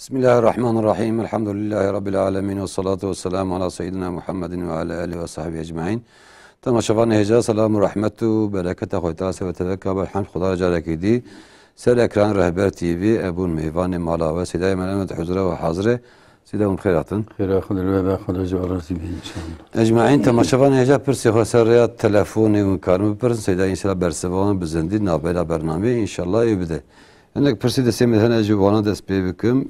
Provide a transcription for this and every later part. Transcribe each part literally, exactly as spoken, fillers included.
Bismillahirrahmanirrahim. Elhamdülillahi Rabbil alemin. Ve salatu ve selamu ala seyyidina Muhammedin ve ala alihi ve sahbihi ecmain. Temaşevanê hêja, selam û rehmet û bereketa Xwedê Teala ser we teveka be. Hemd Xweda carekê dî. Ser ekran Rehber T V, ebûn mêvanê mala we. Sêdayê me ne huzura we hazir e. Sêda hûn bi xêr hatin. Xêra Xwedê li we be, Xweda ji we razî be înşallah. Ecmaîn, temaşevanê hêja pirsê xwe ser rêya telefonê hûn karin bipirsin. Sêda înşallah bersiva wan bi zindî navbera bernameyê înşallah ê bide. Hinek pirsê destê min hene ji wana dest pê bikim.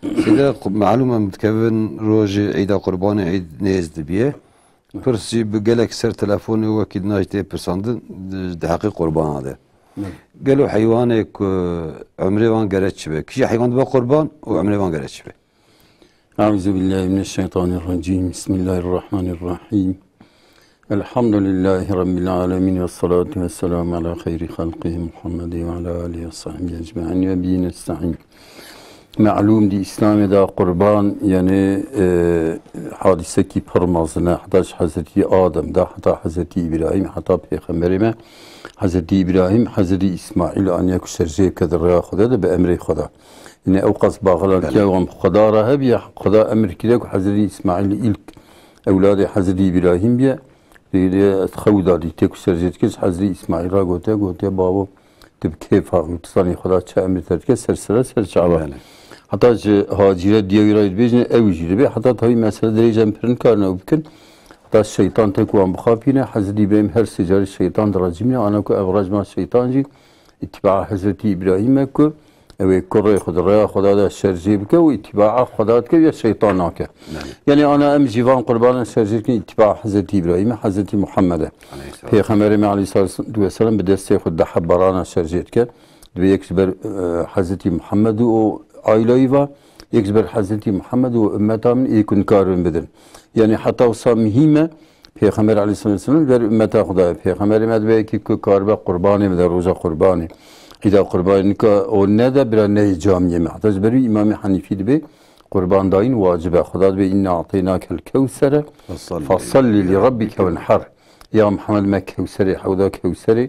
Ee, sêda qu-, malûm em dikevin rojê Îda Qurbanê, Îd nêz dibiye. Pirs jî bi gelek ser telefonê wekî dina jî tê pirsandin, di, di heqê qurbana de. Evet. Gelo heywanê ku emrê wan gere çi be? Kîja heywan dibe qurban û emrê wan gere çi be? Eûzubillahimineşşeytanirracîm. Bismillahirrahmanirrahîm. Elhamdülillahi Rabbil alemin ve salatu ve selamu ala xeyri halqihi Muhammedi ve ala alihi ve sahbihi ecmaîn ve bihi nesta'in. Malûm di Îslamê de qurban, yani, e, hadisekî pir mezin e. Heta ji Hezretî Adem de, heta Hezretî Îbrahîm, heta Pêxemberê me, Hezretî Îbrahîm, Hezretî Îsmaîl aniye ku şerjê bike di rêya Xwedê de bi emrê Xweda. Yani ew qas baxilatiya Belê. wan bi Xweda re hebiye, Xweda emir kiriye ku Hezretî Îsmaîl ilk ewladê Hezretî Îbrahîm biye. Lê xew da dîtê ku şerjê dike, ji Hezretî Îsmaîl re gotiye, gotiye, bavo, tu bi kêfa xwe, tu zanî Xweda çi emrê te dike, ser sira ser çava. Belê. Heta ji Hacîre diya wî re dibêjin, ew jî dibe. Heta tevî mesele dirêj em pir nikarin ew bikin. Heta şeytan tek wan bixapîne, Hezretî Îbrahîm her sê carî şeytan direjimîne, ana ku ev rejma şeytan jî îtîbaa Hezretî Îbrahîm e ku ew ê kurê xwe di rêya Xweda de şerjê bike û îtîbaa Xweda dike ya şeytan nake. Belê. Yani ana em jî van qurbanan şerjê dikin îtîbaa Hezretî Îbrahîm e, Hezretî Muhammed e. Aleyhisselam. Pêxemberê me aleyhisselatu vesselam bi destê xwe deh heb barana şerjê dike. Divê yek ji ber, e, Hezretî Muhammed û aîlayî va, yek ji ber Hezretî Muhammed û ummeta min ê ku nikarin bidin. Yani heta wisa muhîm e, Pêxember aleyhisselatu vesselam ber ummeta Xwedayê. Pêxemberê me dibe yekî ku karibe qurbanê bide roja qurbanê. Îda qurbanê nika o nede bira neyê camiyê me. Heta ji ber wî Îmamê Henîfî dibe qurbandayîn wacib e. Xweda dibe, "Inna a'teynakel kewsere, Fesalli fesalli li li rabbike rabbike wenher." Ya Muhammed me Kewserê, hewda Kewserê,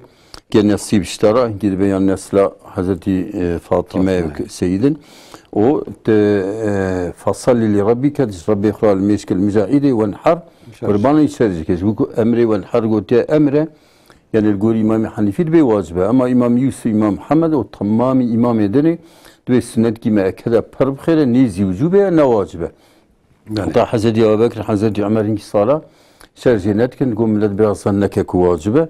ke nesîb ji te re, hinkî dibe yan nesla Hezretî, e, Fatîme Fatîme. Seyîdin. Û te, e, "Fesalli li rabbike", ji Rebbê xwe li mêşkil mija îdê wenher, Şer. qurbanê şer dike. Ji bo ku emrê wenher gotiye emre, yani li gorî Îmamê Henîfî dibe wacib e. Ema Îmam Yûsuf, Îmam Mihemed û temamî îmamê dinê dibe sunnetkî meekede pir bi xêr e, nêzî wicûbê ye, ne wacib e. Belê. Heta Hezretî Ebubekir, Hezretî Omer hinkî sala şer jê nedikin, got millet biraz zan neke ku wacib e.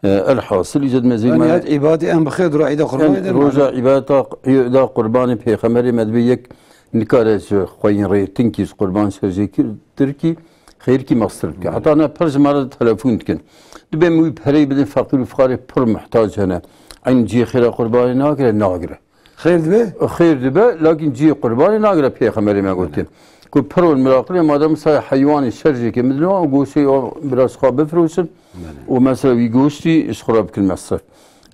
E, elhasil, îca di mezin Yani me nihayet îbadê em bi xêr dura îda qurbanê Em de roja malum. îbadeta, îda qurbanê pêxemberê me dibe yek nikare ji xweyîn rêtinkî ji qurban şer jê kir, tir kî, xêrkî mestir bike. Belê. Heta ne pir ji me re telefon dikin. Dibe em wî pereyê bidin feqîr û fixarê pir muhtac hene. Eyn cihê xêra qurbanê nagire, nagire. Xêr dibe? Xêr dibe, lakin cihê qurbanê nagire pêxemberê me gotiye. Ku pir ol miraqilê madem say heywanê şer jê ke midin û goşê o biraz xwe bifroşin Belê. û mesela wî goştî ji xwe re bikin mesref.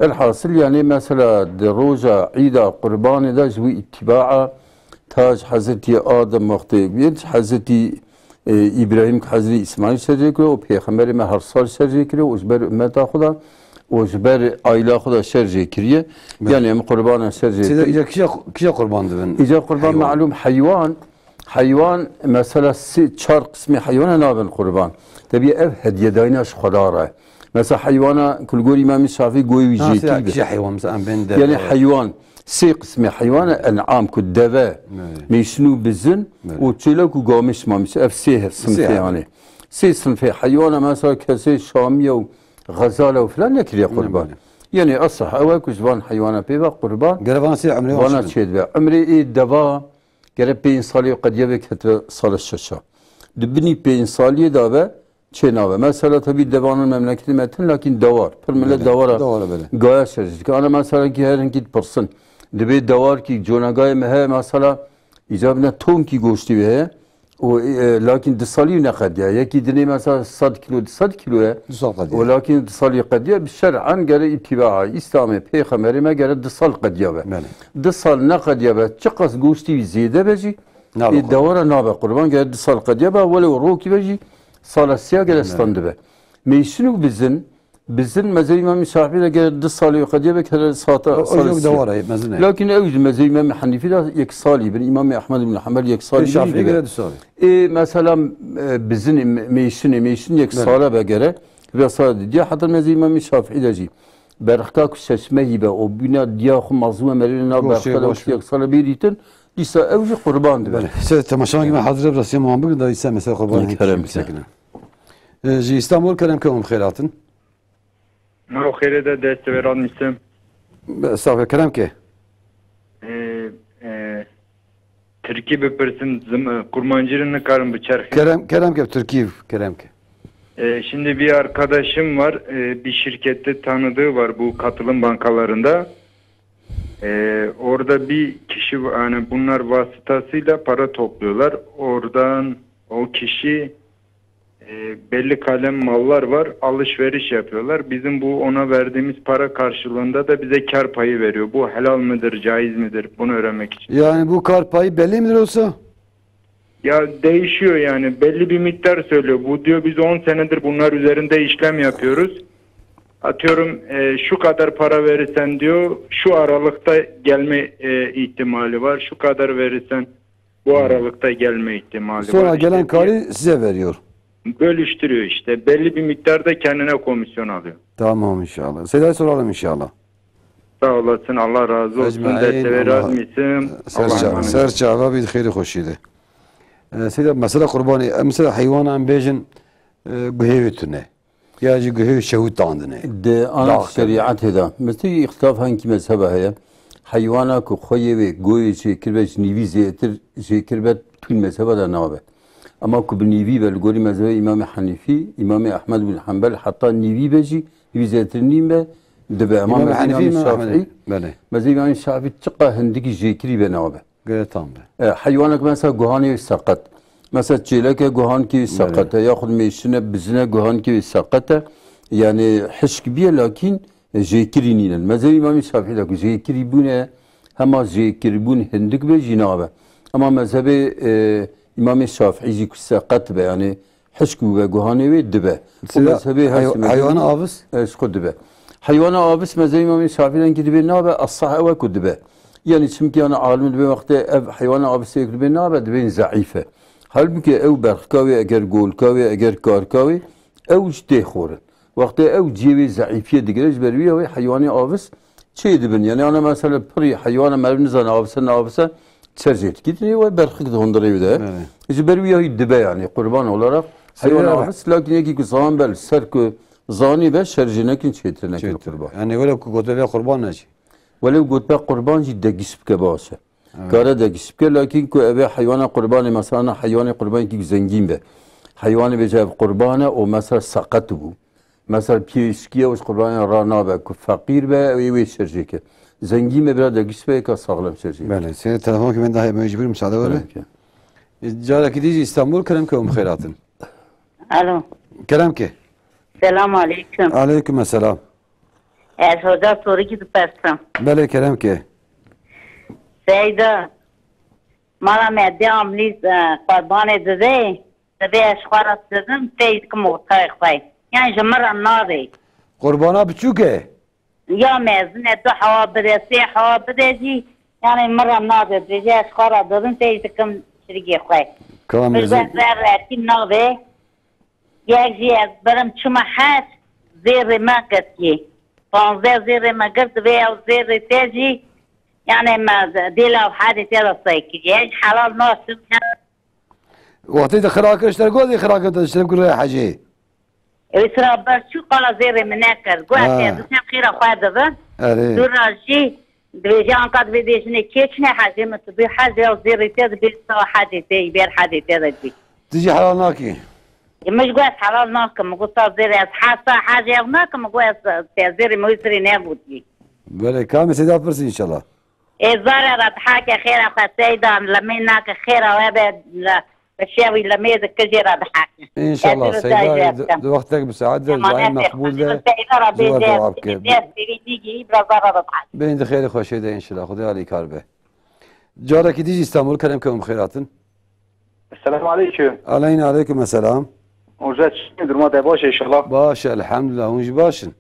Elhasil yani mesela di roja îda qurbanê de ji wî îtibaa ta ji Hezretî Adem wextê yê, ji Hezretî e, Îbrahîm ku Hezrî Îsmaîl şer jê kiriyo û Pêxemberê me her sal şer jê kiriyo û ji ber ummeta xwe de û ji ber aîla xwe de şer jê kiriye. Belê. Yani em qurbana şer jê Sêde, kir- îca kîja, kîja qurban dibin? Îca qurban Heywan. malûm heywan, heywan mesela sê, çar qismê heywana nabin qurban. Tebî ev hediyedayîna ji Xweda re. Mesela heywana ku li gor Îmamî Şafî goyê wî Ha, jêkî sêde, be. kîja heywan, mesela em bên Yani deve. heywan, sê qismê heywana en'am ku deve, Evet. mêşin û bizin, Belê. û çêlek û gamîş mamîş, ev sê he-, Sê sinfê heywan. yani. Sê sinfê heywana mesela kesê şamiye û xezale û filan nekiriye Ne qurban. belê. Yani esah ew e ku ji van heywana pê ve qurban Gere van sê emrê wan vana çi bin? çêdibe. Emrê ê deva gere pênc salî qediye ve ketibe sala şeşa. Di binî pênc saliyê de be çê nabe. Mesela tebî devanin memleketê me tin, lakin dewar. Pir millet Belê. dewara Dewara belê. gaya şerj dike. Ana mesela ki her hinkî dipirsin. Dibê dewar ki conagayê me heye mesela îcab ne tonkî goştî wê heye. O, e, lakin di salî ne qediya. Yekî dinê mesela sed kilo, di sed kilo ye. Du sal qediya. O lakin di salî qediya bi şer'an gere îtibaa Îslamê pêxemerê me gere di sal qediya be. Belê. Di sal ne qediya be, çiqas goştî wî zêde be jî, Nabe Ê qurban. dewara nabe qurban, gere di sal qediya be, welew rokî be jî sala siya gere Belê. stand dibe. Mêşin û bizin, Bizin mezhebê Îmamê Şafî de gere du salî qediye be kere sata O, o salê yok siyê. Dewara, mezin e. Lakin ew ji mezhebê Îmamê Henîfî de yek salî bin, Îmamê Ehmed bin Hanbel yek salî Şafî bin gere dibe. Du salî. Ê, mesela, e, bizin, e, mêşinê, mêşin yek Bele. Sala be gere. Ve sala diye, heta mezhebê Îmamê Şafî de jî. Berxka ku şeş mehî be, o bîna diya xwe mazlûme merivê nav Goşê, berxka de goşê. Yek sala bêrîtin, dîsa ew jî qurban dibe. Bele. Siz temaşevanekî me hazir e, bi rastî wan bigrin, da îse mesela qurbanê Kerem kişî ke. Bisekine. E, ji Îstanbul kerem ke hûn bi xêr hatin. Mero xêrê de dest ve ran misim. Estağfirullah, kerem ke. E, e, Tirkî bipirsim, zim-, e, kurmancî re nikarim biçerxim. Kerem, kerem ke, Tirkî, kerem ke. E, şimdi bir arkadaşım var, e, bir şirkette tanıdığı var bu katılım bankalarında. E, orada bir kişi, yani bunlar vasıtasıyla para topluyorlar. Oradan o kişi E, belli kalem mallar var, alışveriş yapıyorlar. Bizim bu ona verdiğimiz para karşılığında da bize kar payı veriyor. Bu helal midir, caiz midir? Bunu öğrenmek için. Yani bu kar payı belli midir olsa? Ya değişiyor yani. Belli bir miktar söylüyor. Bu diyor biz on senedir bunlar üzerinde işlem yapıyoruz. Atıyorum, e, şu kadar para verirsen diyor, şu aralıkta gelme, e, ihtimali var. Şu kadar verirsen bu aralıkta gelme ihtimali Sonra var. İşte gelen bir karı size veriyor. Bölüştürüyor işte. Belli bir miktar da kendine komisyon alıyor. Tamam inşallah. Seyda soralım inşallah. Sağ olasın. Allah razı olsun. Ecmaîn, Desteğe Allah razı mısın? Serçava, Allah'a emanet. Serçava bir xêrî xweşî de. E, Seyda, mesela qurbanê, e, mesela heywana em bêjin, e, guhê wê tune. Ya jî guhê şewitandine. Di ana şerîetê de, mesela îxtilaf henkî mezheba heye. Heywana ku xweyê wê goyê jê kiribe ji nîvî zêtir jê kiribe tûn mezheba de nabe. Ama ku bi nîvî be li gorî mezhebê Îmamê Henîfî, Îmamê Ehmed bin Henbel heta nîvî be jî, nîvî zêtir nîn be, dibe. Ama mezhebê Henîfî, Îmamê Şafîî, belê. Mezhebê Îmamê Şafîî çiqa hindikî jê kirî be nabe. Gere tam be. E, heywanek mesela guhanê wê seqet. Mesela çêleke guhankê wê Belê. Seqet e, yaxud mêşine, bizine guhankê wê seqet e. Yani hişk biye, lakin jêkirî nînin. Mezhebê Îmamê Şafîî de ku jêkirî bûne, hema jêkirbûn hindik be jî nabe. Ama mezhebê, e, Îmamê Şafîî jî ku seqet be, yani hişk bûbe guhanê wê dibe. Û Sida mezhebê her heyw-, sê mezhebê heywana avis? E, ji xwe dibe. Heywana avis mezhebê Îmamê Şafîî de ki dibe nabe, esah ew e ku dibe. Yani çimkî yani alim dibe wextê ev heywana avisê ku dibe nabe, dibên zeîf e. Halbûkî ew berxka wê, eger golka wê, eger karka wê, ew ji tê xorin. Wextê ew cihê wê zeîfiyê digire, ji ber wî ew ê heywanê avis çê dibin. Yani ana mesela pirî heywana meriv nizane avise neavise, çer jê dikî, dinê wê berxik di hundirê wî de. Evet. Ji ber wî ya wî dibe yani qurban olarak heywana Seyda avis, lakin yekî ku zan be li ser ku zanî be, şer jê nekin çêtir nekin Çêtir. Qurban. Yani wele ku gote vê qurban neçî. Wele gote qurban jî degiş bike baş e. Evet. Kare degiş bike, lakin ku ev ê heywana qurbanê, mesela heywanê qurbanekî zengîn be. Heywanê bêje ev qurban e, o mesela seqet bû. Mesela pîşkiye û ji qurbanê ra nabe, ku feqîr be, ew ê wê şer jê ke. Zengîn be, bira degiş be, ka saxlem şer jê. Belê, sê telefonekî min daha mecbur müsaade were. Belê ki. E, carekî dî jî Îstanbul, kerem ke hûn bi xêr hatin. Alo. Kerem ke. Selam aleyküm. Aleyküm selam. Ez hoca sorîkî dipirsim. Belê, kerem ke. Seyda, mala me de amlî, e, qurbanê dide, dibê ez xwe re didim, tey dikim ortayê xwe. Yan ji min re nadê. Qurbana biçûk e? Ya mezin e, du hewa bide, sê hewa bide jî, yanê min re nade, dibêje ez xwe re didim, tey dikim şirîgê xwe. Ka Min mezin. Ber ver rekî navê, yek jî ez birim çima hec, zêrê me girtî. Panzdeh zêrê me girt, divê ew zêrê te jî, yanê me dêla hecê te de sey kiriye. Ez helal nakim. Wextê te xira kir, ji te re got, ê xira kir, te ji te re kir rê hecê. Ew sira ber çû qala zêrê min nekir. Got, Ha. ez dikêm xêra xwe dibim. Erê. Dûra jî dibêje anka dibê bêjinê kê çine hecê min tu bê hecê ew zêrê te dibê sawa hecê te, ber hecê te de dibê. Tu jî helal nakî? E, min ji got ez helal nakim. Min got sa zêrê ez hesa hecê ew nakim. Min got ez te zêrê min wê sirê nebûtî. Belê, ka em ê Seyda pirsin inşallah. Ê zare re dihake xêra xwe Seyda, lemê nake xêra we be, le, bi şevî lemê di kijê re dihake. İnşallah, Ez Seyda, dayı di, di wextek bi saet de, Emanet duayê meqbûl de, Seyda re bê cevap dest, ke. Dest bêrî dîgî, biraz zare re dihake. Bên di xêrê xweşê de inşallah, Xwedê alîkar be. Carekî dî jî Îstanbul, kerem ke hûn bi xêr hatin. Esselamu aleyküm. Aleyna aleyküm esselam. Hoca çi duruma te baş inşallah? Baş, elhamdülillah, hûn jî baş in.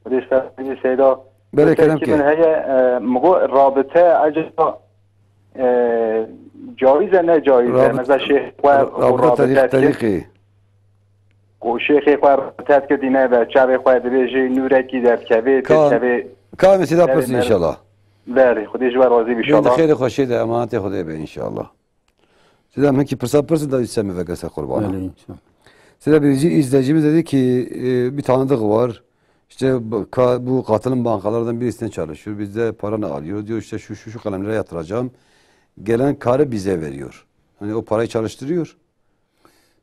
Hûn jî ser-, hûn jî seyda. Belê, Hoca kerem ki ke. Min heye, e, min got rabite acaba, e, caiz e, ne caiz e? Rabit-, Mesela şêx xwe ra-, rabite rabite tarîx-, dike. Tarîxî. Ku şêxê xwe rabite dike dîne ve çavê xwe dibêjê nûrekî derdikevê, Ka-, têkevê. Ka em seyda Berê, pirsin berê. inşallah. Berê, Xwedê ji we razî be Bin de inşallah. Xêrê xweşê de emanetê Xwedê be inşallah. Seyda, min ki pirsa pirsin da se me veke ser qurbanan. Belê, inşallah. Seyda, bir izleyicimiz dedi ki, e, bir tanıdık var. İşte bu, ka-, bu katılım bankalardan birisine çalışıyor. Bizde para ne alıyor? Diyor işte şu, şu, şu kalemlere yatıracağım. Gelen karı bize veriyor. Hani o parayı çalıştırıyor.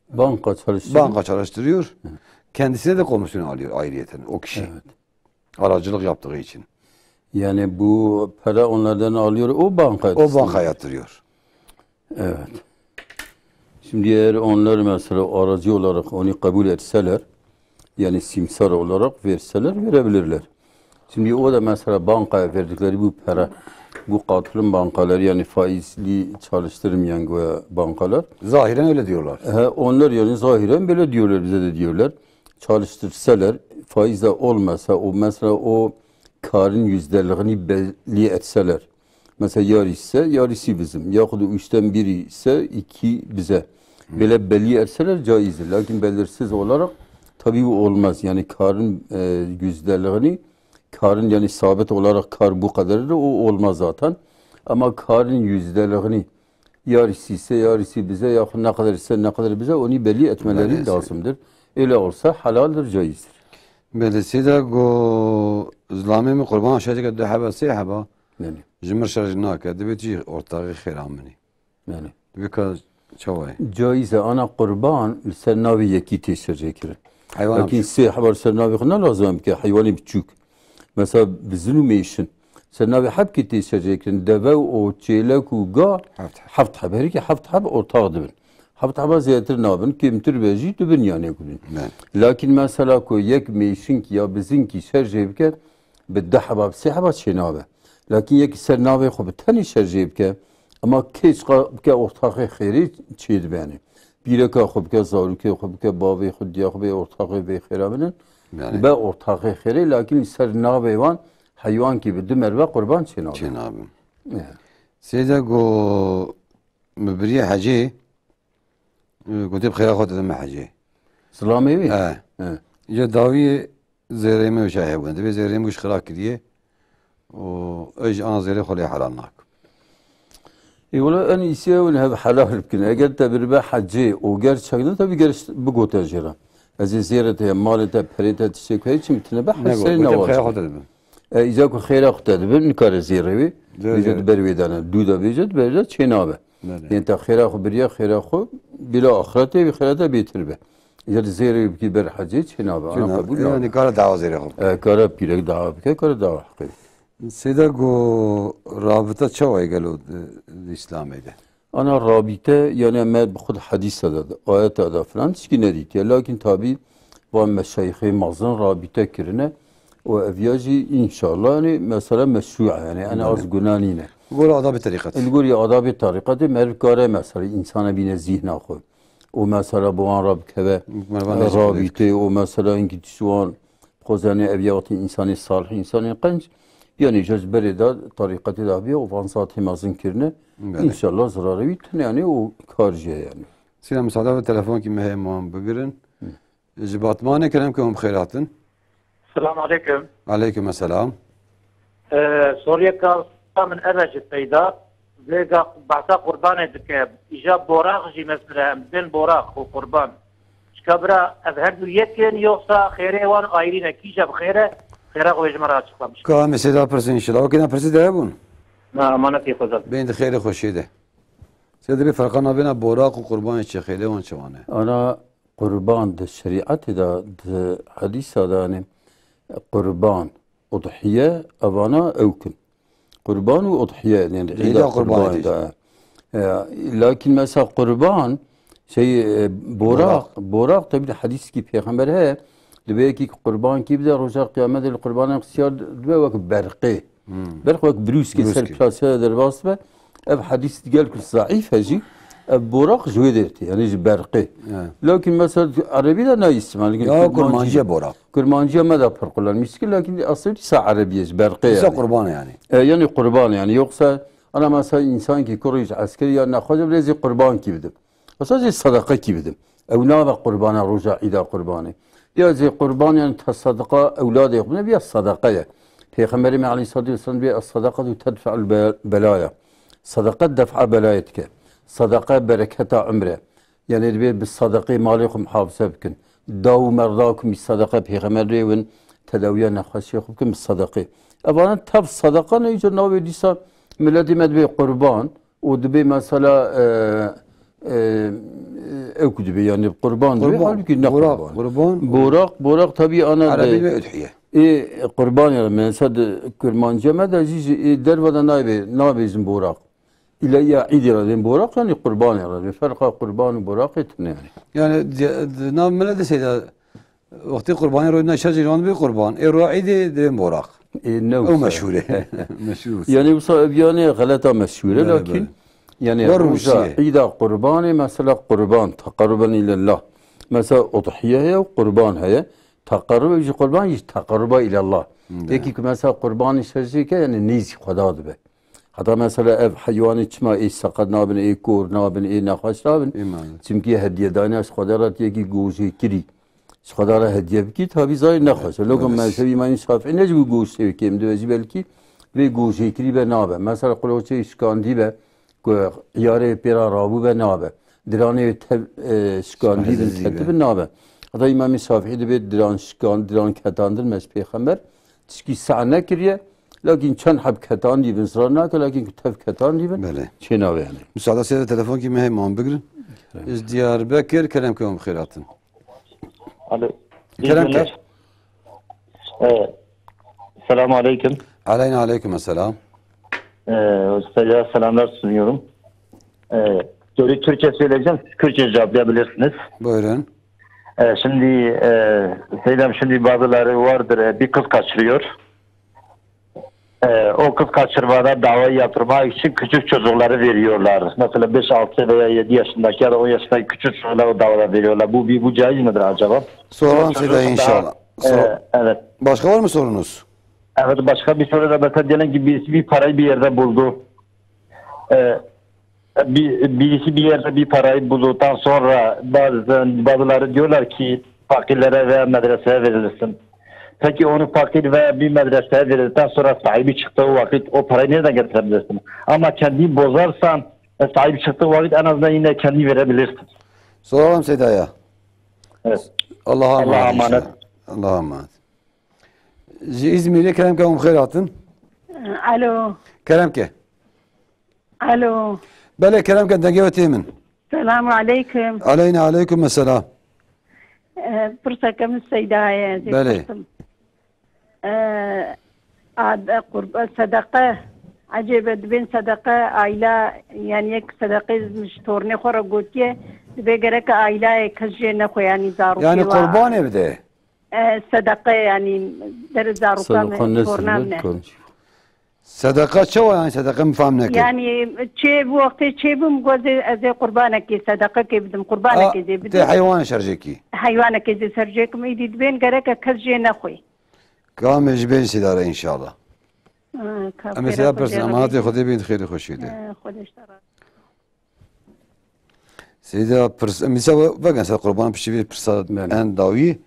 Banka çalıştırıyor. Banka çalıştırıyor. Hı. Kendisine de komisyon alıyor ayrıyeten o kişi. Evet. Aracılık yaptığı için. Yani bu para onlardan alıyor, o banka O yatırıyor. Banka yatırıyor. Evet. Şimdi eğer onlar mesela aracı olarak onu kabul etseler, yani simsar olarak verseler, verebilirler. Şimdi o da mesela bankaya verdikleri bu para, bu katılım bankaları, yani faizli çalıştırmayan göya bankalar. Zahiren öyle diyorlar. He, onlar yani zahiren böyle diyorlar, bize de diyorlar. Çalıştırsalar, faiz de olmasa, o mesela o karın yüzdeliğini belli etseler. Mesela yarısı ise yarısı bizim. Yahut da üçten biri ise iki bize. Hı. Böyle belli etseler caizdir. Lakin belirsiz olarak tabii bu olmaz. Yani karın, e, yüzdeliğini, karın yani sabit olarak kar bu kadardır, o olmaz zaten. Ama karın yüzdeliğini yarısı ise yarısı bize, yahut ne kadar ise ne kadar bize, onu belli etmeleri Belli etsin. lazımdır. Öyle olsa halaldir, caizdir. Belê, seyda go zilamê min qurban şereke du heba, sê heba. Belê. Ji min şerj nake, divê tu jî ortaxê xêra min î. Belê. Divê ka çawa ye? Caiz e, ana qurban li ser navê yekî tê şerjê kirin. Heywana Lakin biçûk. sê heba li ser navê xwe ne lazim em bike, heywanê biçûk. Mesela bizin û mêşin. Ser navê hebkê tê şerjê kirin. Deve û çêlek û ga Heft heb. heft heb. Herî ki heft heb ortax dibin. Heft heba zêdetir nabin, kêmtir be jî dibin yanê ku bin. Belê. Lakin mesela ku yek mêşinkî ya bizinkî şerjê bike, bi du heba, bi sê heba çênabe. Lakin yekî ser navê xwe bi tenê şerjê bike, ema kê çiqa bike ortaxê xêrê çêdibe yanê. Pîreka xwe bike, zarokê xwe bike, bavê xwe, diya xwe bê ortaxê vê xêra binin. Belê. Be ortaxê xêrê, lakin li ser navê wan heywankî bi du merve qurban çênabe. Çênabe. Ya. Seyda go, min biriye hecê, e, gotê bi xêra xwe didime hecê. Zilamê wî? E. E. Ya dawiyê zêrê min wişa hebûn. Divê zêrê min wî xira kiriye. Û ez jî ana zêrê xwe lê helal nakim. Ê, wela en îsî ew in hev helal bikin. Eger te biribe hecê û gerçekten te bi gerç bigote jê re. Ez ê zêrê te, malê te, perê te, tiştê ku heyî çi min tine be, Ne hesê got, ne gotê bi xêra wacib. xwe te dibim. E, îca ku xêra xwe te dibim, nikare zêrê wî. Dê, Bêje dê. di ber wê de ne. Dû de bêje, di ber de çê nabe. Belê. Yên te xêra xwe biriye, xêra xwe bila axretê, wî xêra te bêtir be. Îcar zêrê bikî ber hecê çê nabe. Ana Çê nabe. qebûl Yanî nabe. kare dawa zêrê xwe. E, kare pîrek dawa bike, kare dawa heqê. Seyda go rabita çawa ye gelo di, di Îslamê de? Ana rabîte, yanî me bi xwe di hedîsa de, ayeta de filan tişkî nedîtiye. Lakin tabî van meşayîxê mezin rabîte kirine û ev ya jî înşallah, yanî mesela meşrû e, yanî en az Belê. guna nîne. Gora adabê terîqet. Li gorî adabê terîqetê meriv kare mesela însana bîne zîhna xwe. Û mesela bi wan re bikeve Mervan Necip rabîtê û mesela hinkî tişt wan xwezanê ev ya wextê însanê salih, însanê qenc, yanî ji berê de terîqetê de bîye û van zatê mezin kirine. Belê. Înşallah zirarê wî tune yanî û kar jê yanî. Sîna misada ve telefonkî me heye, wan bigirin. Hı. Ji Batmanê kerem ke hûn bi xêr hatin. Selam aleykum. Aleykum selam. Ee, soriyeka min ev e ji peyda. Vêga behsa qurbanê dike. Îja boraq jî mesela em bên boraq û qurban. Çika bira ev her du yek in yoksa xêrê wan ayrî ne? Kîja bi xêr e? Xêra xwe ji me re açıklamış. Ka em ê sêda pirsin inşallah. Wekî ne pirsî de hebûn? Na, emanetî xwe zan. Bên di xêrê xweşiyê de. Sê dibê ferqa navêna boraq û qurbanê çi? Xêrê wan çi wan e? Ana Qurban di şerîetê de, di hedîsa de, yanî qurban, udhiye, evana ew kin. Qurban û udhiye, yanî Di îda îda qurbanê qurbanê de. de. E, lakin mesela qurban, şey, e, boraq, Boraq. boraq tabi di hedîskî pêxember heye, dibe yekî qurban kî bide, roja qiyametê li qurbanan xisyar dibe wek berqê. Hmm. Berq wek brûskê ser Brûskê. plasê de derbas be. Ev hedîs gelek zayîf e jî. Ev boraq ji wê derê tê, yanî ji berqê. He. Lakin mesela erebî de nayê îstimal dikin. Ya kurmancî, kurmancî ye boraq. Kurmanciya me de pir kullanmîş dikin, lakin aslında dîsa erebî ye, ji berqê. Dîsa yanî qurban e yanî. E, yanî qurban yanî. Yoksa ana mesela însankî kurî ji eskerî ya nexweş e, ez ê qurbankî bidim. Mesela ez ê sedeqekî bidim. Ew nabe qurbana roja îda qurbanê. Ya ez ê qurban yanî te sedeqa ewladê xwe bidim, ya sedeqa ye. Pêxemberê me aleyhissalatu vesselam bê, "Es-sadaqatu tedfe'ul be-, belaya." Sedeqe def'a belayê dike. Sedeqe bereketa umre. Yanî divê bi sedeqê malê xwe muhafaze bikin. Daw û merda ku bi sedeqe pêxember rê win, tedawiya nexweşiyê xwe bikin bi sedeqê. Evanan tev sedeqa ne, îcar navê dîsa miletê me dibê qurban û dibê mesela, e, e, ew ku dibê, yanî qurban dibê, Qurban, halbûkî ne boraq, qurban. Qurban. Boraq, boraq tabii ana de Erebî ve udhiye. Ê qurbanê re, mesela di kurmanciya me de jî ji ê derve de nayê, nabêjin boraq. Îla ya îdê re dibên boraq, yanî qurbanê re dibên. Ferqa qurban û boraqê tune yanî. Yani di, di nav mile de seyda, wextê qurbanê royna şer jî wan dibê qurban. Ê roya îdê dibên boraq. Ê ne Ew wisa. Meşhûr e. Meşhûr wisa. Yanî wisa ev yanî xeleta meşhûr e, Bele, lakin bele. Yanî War roja rûsiyê. Îda qurbanê mesela qurban, teqerruben ilallah. Mesela udhiye heye û qurban heye. Teqerrub jî qurban jî teqerruba ilallah. Bele. Yekî ku mesela qurbanê şer jê ke yanî nêzî Xweda dibe. Heta mesela ev heywanê çima ê seqet nabin, ê kor nabin, ê nexweş nabin. Ê mane. Çimkî hediyedana ji Xwedê re yekî gojêkirî. Ji Xwedê re hediye bikî, tabî zayê nexweş e. Logo Evet. Mezhebî Îmamê Şafîî ne ji bo goştê wê kêm dibe, ji belkî vê gojêkirî be nabe. Mesela quloçê şikandî be, ku îyarê pê re rabû be nabe. Diranê wê tev, e, şikandî bin, Şikandî be. Ketibi nabe. Heta Îmamê Şafîî dibê diran şikan, diran ketandin me ji pêxember. Tişkî seh nekiriye, lakin çend heb ketandî bin zirar nake, lakin ku tev ketandî bin, Belê. Çê nabe yanî. Müsaade seyda telefonkî me heyman bigirin. Kerem. Ji Diyarbekir, Kerem ke hûn bi xêr hatin. Alo. Kerem ke. Ee, selamun aleyküm. Aleyna aleyküm selam. Ee, Seyda selamlar sunuyorum. Ee, soruyu Türkçe söyleyeceğim. Siz Kürtçe cevaplayabilirsiniz. Buyurun. Ee, şimdi, e, Seydem, şimdi bazıları vardır, e, bir kız kaçırıyor. Ee, o kız kaçırmada dava yaptırmak için küçük çocukları veriyorlar. Mesela beş, altı veya yedi yaşındaki ya da on yaşındaki küçük çocuklar o davada veriyorlar. Bu bir, bu caiz midir acaba? Soran Çocuğun size daha, inşallah. Sor- e, evet. Başka var mı sorunuz? Evet, başka bir soru da mesela diyelim ki birisi bir parayı bir yerde buldu. Ee, bir, birisi bir yerde bir parayı bulduktan sonra bazen bazıları diyorlar ki fakirlere veya medreseye verilsin. Peki onu fakir veya bir medreseye verildikten sonra sahibi çıktığı vakit o parayı nereden getirebilirsin? Ama kendini bozarsan, e, sahibi çıktığı vakit en azından yine kendini verebilirsin. Soralım Seyda'ya. Evet. Allah'a Allah'a emanet emanet. Inşallah. Allah'a emanet. Ji Îzmîrê Kerem ke hûn xêr hatin. Alo. Kerem ke. Alo. Belê Kerem ke dengê we tê min. Selamun aleyküm. Aleyna aleyküm selam. Ee, pirseke min Seyda ye, ez ê Belê. Pirsim. Ee, ad-, qurba-, sedeqe, ecêbe dibên sedeqe, aîla, yani yek sedeqê ji tornê xwe re gotiye, dibê gereke aîlayê kes jê nexwe, yani zarokê Yani wa. Qurbanê bide. E, sedeqe, yani, der zarokan Sedeqan ne torna sibe, ne. Kan. Sedeqa çawa yani, sedeqa min fam neke. Yani, çê bu wextê çê bûm, goz ez ê qurbanekê, sedeqekê bidim, qurbanekê zê bidim. Te heywan şerjekî. Heywanekê zê serjêkim, îdî dibên gereke kes jê nexwê. Kamê ji bên sidare inşallah. Ha, ka Em ê xêra sida Xwedê pirsin, re emanetê bêjin. Xwedê bên, xêrê xweşî de. E, Xwedê ji te razî. Seyda pirs, mîsa ve, vegen ser qurban piştî vê pirsa Belê. En dawî.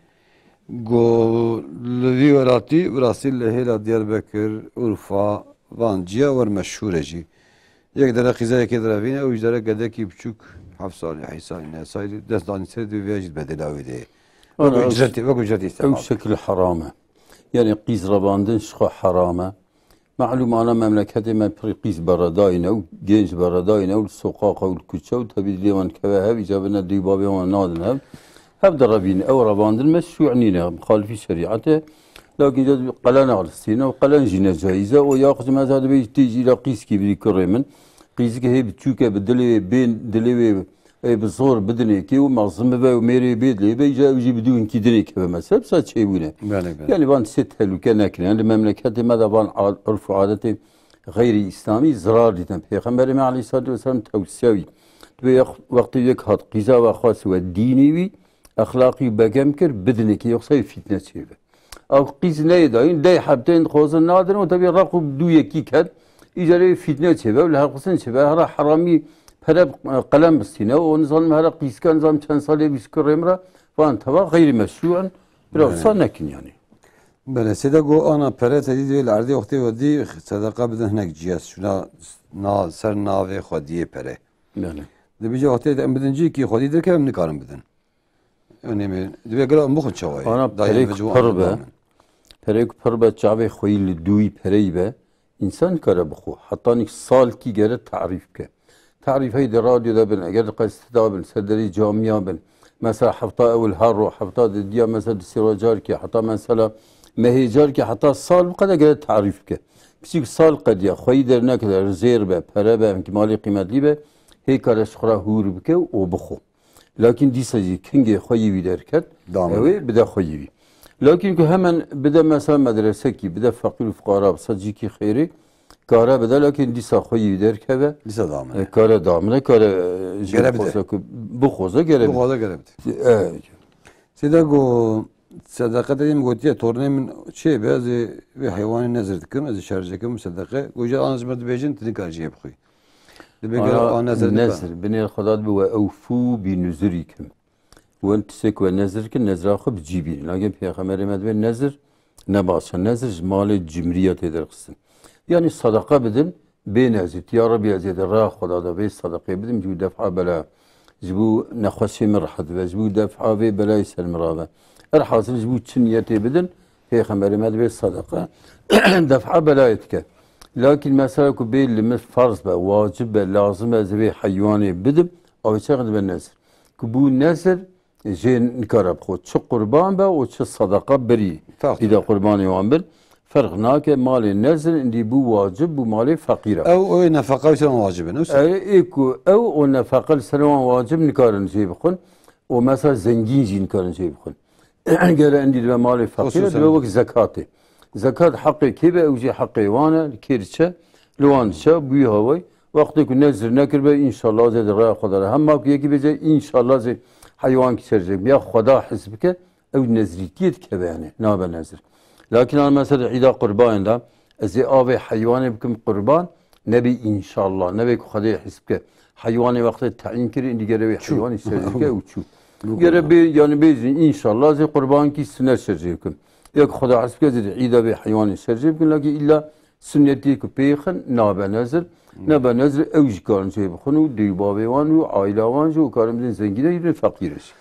Go li vî welatî, bi rastî li hêla Diyarbekir, Urfa, van ciya wer meşhûr e jî. Yek dere qîza yekê dere vîne, ew ji dere gedekî biçûk, heft salî, heyt salî, neh salî, dest danî ser dê vê jî bedela wê de. Wek Ana, ücretî, wek ücretî ew istifa. Şekil heram e. Yani qîz revandin ji xwe heram e. Mehlûm ana memleketê me pirî qîz beredayî ne û genç beredayî ne û li soqaqa û li kuçe û tevî dilê wan dikeve hev, îca bine dê û bavê wan nadin hev. Hev direvîn, ew revandin meşrû nîne, muxalifî şerîet e. Lakin îca qelen alistîne û qelen jî necaiz e. O ya xwe ji me zade bê tê jî îla qîzkî bidî kurê min. Qîzikê hê biçûk e, bi dilê wê, bên dilê wê Ê bi zor bidinê kê û mezin bibe û mêrê bê dilê be, îca ew jî bi dû hinkî dinê keve mesela, bisa çêbûne. Belê, belê. Yani van tiştê tehlûke nekin. Yani li memleketê me de van ad-, urf û adetê xeyrî îslamî zirar dîtin. Pêxemberê me aleyhissalatu vesselam tewsiya wî. Wê yex-, wextê yek hat qîza we xwest we dînî wî, exlaqî begem kir, bidinekî, yoxsa fîtne çêbe. Ew qîz neyê dayîn, dey hebteyên dixwazin nadin û tevî req û dû yekî ket. Îcarê fîtne çêbe û li her qisên çêbe. Hera heramî pere, e, qelem bistîne û nizanim hera qîzka nizam çend salê bîst kurê min re van teva xeyrî meşrû in. Biraz Belê. Sa nekin yani. Belê, sêde got ana pere te dî divê li erdê wextê we dî sedeqa bidin hinek ciyas şuna na ser navê xwediyê pere. Belê. Dibêje wextê em bidin cî kî xwedî derkevim nikarin bidin. Önemli. Divê gela em bixwin çawa ye? Ana Dayê perê vecû ku pir be, anladım. Perê ku pir be çavê xweyî li dûyî pereyî be, însan nikare bixwe. Heta nik salkî gere tarîf bike. Tarîf hey di radyo de bin, eger di qesîde bin, ser derê camiya bin. Mesela hefta ewil her ro, hefta di diya mesela di sêra carkê, heta mesela mehê carkê, heta sal bi qede gere tarîf bike. Piçîk sal qediya, xweyî dernekede, zêr be, pere be, em ki malê qîmetlî be, hê kare ji xwe re hûr bike û bixwe. Lakin dîsa jî kingê xwe yî wî derket, Damine. Ew ê bide xwe yî wî. Lakin ku hemen bide mesela medresekî, bide feqîr û fuqara, bise cîkî xêrê, kare bide, lakin dîsa xwe yî wî derkeve. Dîsa damine. E, kare damine, kare, e, jî Gere bide. Bixoze ku, bixoze gere bide. Bixoze gere bide. E, Sêde got, sedeqe te min gotiye, tornê min çê be, ez ê vê heywanê nezir dikim, ez ê şerjê kim sedeqe. Goja an ji me dibêjin, tu nikar jê bixwî. Dibê gelo Ana a nezir dibe. Nezir, binêr Xweda dibe we ewfû bi nuzurikum. Wen tiştek we nezir kin, nezra xwe bi cî bînin. Lakin Pêxemberê me dibe nezir ne baş e. Nezir ji malê cimriya tê derxistin. Yani sadaka bidin, bê nezir. Ya Rebî ez ê di raya Xweda de vê sadakê bidim, ji bo defa bela, ji bo nexweşê min rehet be, ji bo defa vê belayê ser min rabe. Erhasil ji bo çi niyetê bidin, Pêxemberê me dibe sadaka defa belayê dike. Lakin mesela ku bê li min farz be, wacib be, lazim e ez vê heywanê bidim, ew çax dibe nezir. Ku bû nezir, jê nikare bixwe. Çi qurban be û çi sadaka berî Tax. Îda qurbanê wan bin. Ferq nake, malê nezir indî bû wacib, bû malê feqîr e. Ew, ew nefeqa wî ser wan wacib in, wisa? Ew ê ku ew û nefeqa li ser wan wacib nikarin jê bixwin û mesela zengîn jî nikarin jê bixwin. Gere indî dibe malê feqîr e, Xususen. Dibe wek zekatê. Zekat heqê kê be, ew jî heqê wan e, li kê diçe, li wan diçe, bûyî hawayî. Wextê ku nezir nekiribe, înşallah zê di raya Xweda re. Hema ku yekî bêje, înşallah zê heywankî ser jê, ya Xweda his bike, ew nezrîtiyê dikeve yani, nabe nezir. Lakin an mesela îda qurbanê de, ez ê avê heywanê bikim qurban, nebê înşallah, nebê ku Xwedê his bike. Heywanê wextê teyîn kirî, îndî gere wê Çû. Heywanî ser jê bike û çû. Gere bê, yani bêjin, înşallah zê qurbankî sine ser jê bikim. Ya ku Xweda his bike zê îda vê heywanê ser jê bikin, lakin îlla Sunnetî ku pê xin nabe nezir, nebe nezir ew jî karin çê bixwin û dê û bavê wan û aîla wan jî û karin bidin zengîne jî bidin feqîre jî.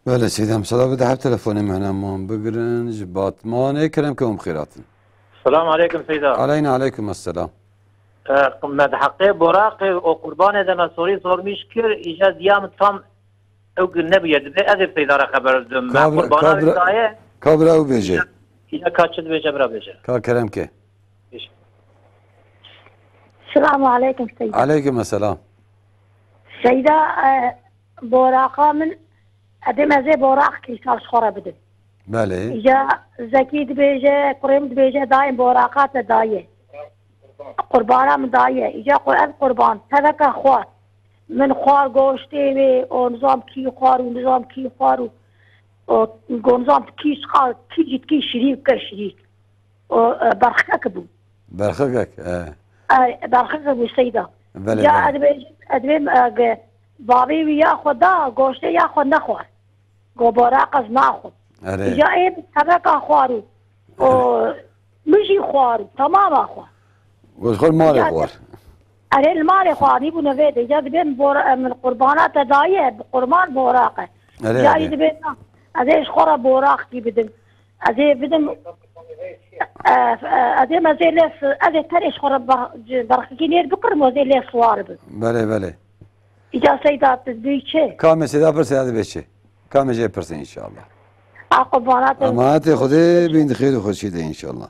Belê Seyda, em sala bide hep telefonê me hene man bigirin ji Batmanê, kerem ke hûn bi xêr hatin. Selam aleykum Seyda. Aleyna aleykum esselam. E, me di heqê boraqê û qurbanê de me sorî sormîş kir, îja diya min tam ew ki nebûye, dibê ez ê Seyda re xeber bidim. Me Kabra, qurbana kabra, daye. Kabra ew bêje. Îja ka çi dibêje bira bêje. Ka kerem ke. Selamu aleykum Seyda. Aleykum selam. Seyda, e, boraqa min, edê me zê boraq kî sal ji xwe re bidin. Belê. Îca Zekî dibêje, kurê min dibêje, dayê boraqa te daye. Qurbana min daye. Îca ku ev qurban, teveka xwar. Min xwar goştê wê, û nizam kî xwar û nizam kî xwar û, û go nizam kî xwar, kî cî kî şirî bike şirî. O, e, berxikek bû. Berxikek, e. E, berxikek bû Seyda. Belê, Ya belê. ez dibêjim, ez dibêm, e, ge-, bavê wî ya xwe da, goştê ya xwe nexwar. Go bora qez naxwe. Erê. Ya ê tebeka xwar û, o, min jî xwar û, tamama xwar. Wez xwar malê Ya xwar. Erê li malê xwe anî bûne vê de. Ya dibêm bora, e, min qurbana te daye, bi qurban boraq e. Erê, Ya erê. Yî dibê na. Ez ê ji xwe re boraq kî bidim. Ez ê bidim, e, e, ez ê mezê lê s-, ez ê terê ji xwe re ber-, ci-, berxikî nêr bikirim, ez ê lê siwar bim. Belê, belê. Îca Seyda tu dibî çi? Kamê Seyda pirse ya dibê çi? Kamê jê pirse înşallah. A qurbana te. Emanetê Xwedê bin di xêr û xweşî de înşallah.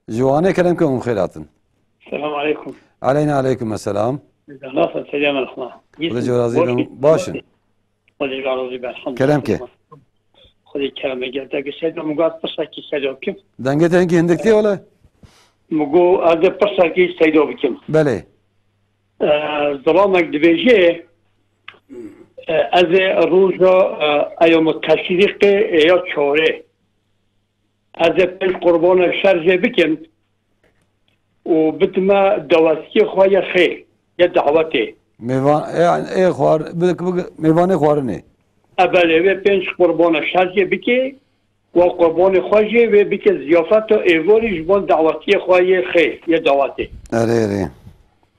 Ji Wanê kerem ke hûn xêr hatin. Selam aleykum. Aleyna aleykum esselam. Nasıl selam aleykum. Xwedê ji razî bin. Baş in. Xwedê ji razî bin. Kerem ke. Xwedê kerem e. Gel te ki Seyda, min got pirsakî Seyda bikim. Dengê te hinkî hindik tê wele? Min got ez ê pirsakî Seyda bikim. Belê. E, zilamek dibêje, E, Ez ê roja, e, eyoma teşrîqê ya çarê. Ez ê pênc qurbana şerjê bikim û bidime dawetiyê xwe yê xê, yê dawetê. Mêvan, e, yani, ê xwar-, bi-, bi-, mêvanê xwarinê. E, belê, wê pênc qurbana şerjê bike, wa qurbanê xwe jî wê bike ziyafeta êvarî ji van dawetiyê xwe yê xê, yê dawetê. Erê, erê.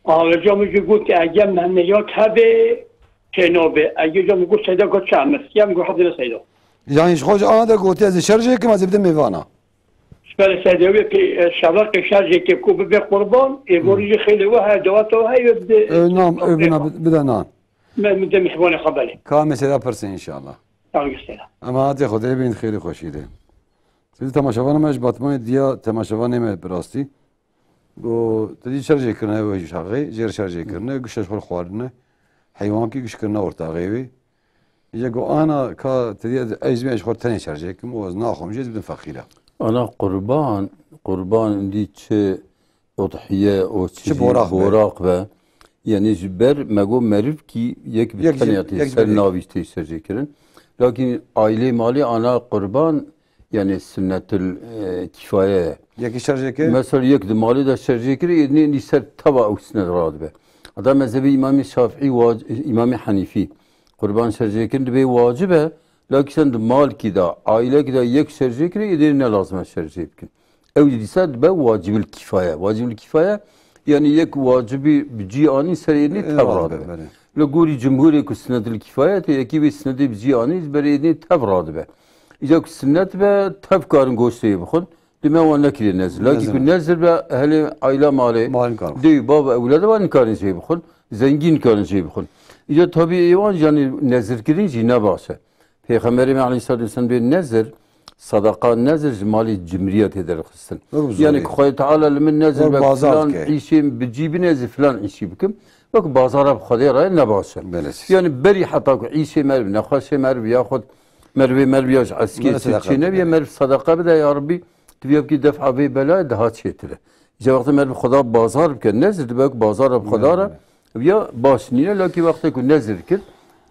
Aweca min jî got, eger meniyat hebe, çênabe. Eger ca min got, Seyda got, çi em, em got, hadi ne Seyda. Yani ji xwe ji ana de gotiye, ez ê şerjê kim, ez ê bidim mêvana. Ji ber Seyda wê pê, e, şeveqê şerjê ke ku bibe qurban, êvarî jî xêlê we heye, daweta we heye, wê bide. E, nam, e, bina, bide nan. Me, min de mihvanê xwe belê. Ka em ê Seyda pirsin inşallah. Tamam, göster. Emanetê Xwedê bin, xêrî xweşî de. Siz temaşevanê me ji Batmanê diya temaşevanê me bi rastî. Got, te dî şerjê kirine wê şaxê, jêr şerjê kirine, gişte ji xwe xwarine. Heywankî giş kirine ortaxê wê. Îca got, ana ka te dî ez, ez ji xwe tenê şerjê kim û ez naxwim jî, ez bidim feqîra. Ana qurban, qurban indî çi udhiye û çi Çi jî boraq be. Boraq be. Yani ji ber me got merivkî yek bi Yek jî, tenê tê yek ser jî. Navî tê şerjê kirin. Lakin ailê malê ana qurban yani sünnetil, e, kifaye ye. Yekî şerjê kir. Mesela yek di malê de şerjê kir, êdinê êdî ser teva ew sünnet radibe. Heta mezhebê Îmamê Şafîî, wac-, Îmamê Henîfî, qurban şerjê kirin dibe wacib e, lakin sen di malkî de, ailekî de yek şerjê kir, êdî ne lazim e şerjê bikin. Ew jî dîsa dibe wacibil kifaye. Wacibil kifaye, yani yek wacibî bi cî anî ser êdinê E, tev radibe, radibe. Belê. Li gorî cumhurê ku sünnetil kifaye tê, yekî wê sünnetê bi cî anî, ji ber êdinê tev radibe. Îca ku sünnet be, tev karin goştê bixwin, dime wan nekiriye nezir. Lakin Nezir. Ku nezir be, ehlê aîla malê, Malin kar. Dê û bav û ewlad wan nikarin jê bixwin, zengîn nikarin jê bixwin. Îca tabî ê wan jî, yanî nezirkirin jî ne baş e. Pêxemberê me aleyhissalatu vesselam bê nezir, sadaqa nezir ji malê cimriya tê derxistin. Wek bi zorê. Yani ku Xwedê Teala li min nezir Wek be bazar filan dike. Îşê bi cî bine ez ê filan îşî bikim. Wek bazara bi Xwedê re ne baş e. Belê. Yani berî heta ku îşê meriv, nexweşê meriv yaxud merivê meriv ya ji eskê Belê, çi sadaqa çê nebiye, bike. Meriv sadaqa bide ya Rabbî, tu vê bikî defa vê belayê daha çêtir e. Îca wextê meriv Xweda bazar bike, nezir dibe ku bazara bi Xweda re, Belê. Ya baş nîne, lakî wextê ku nezir kir,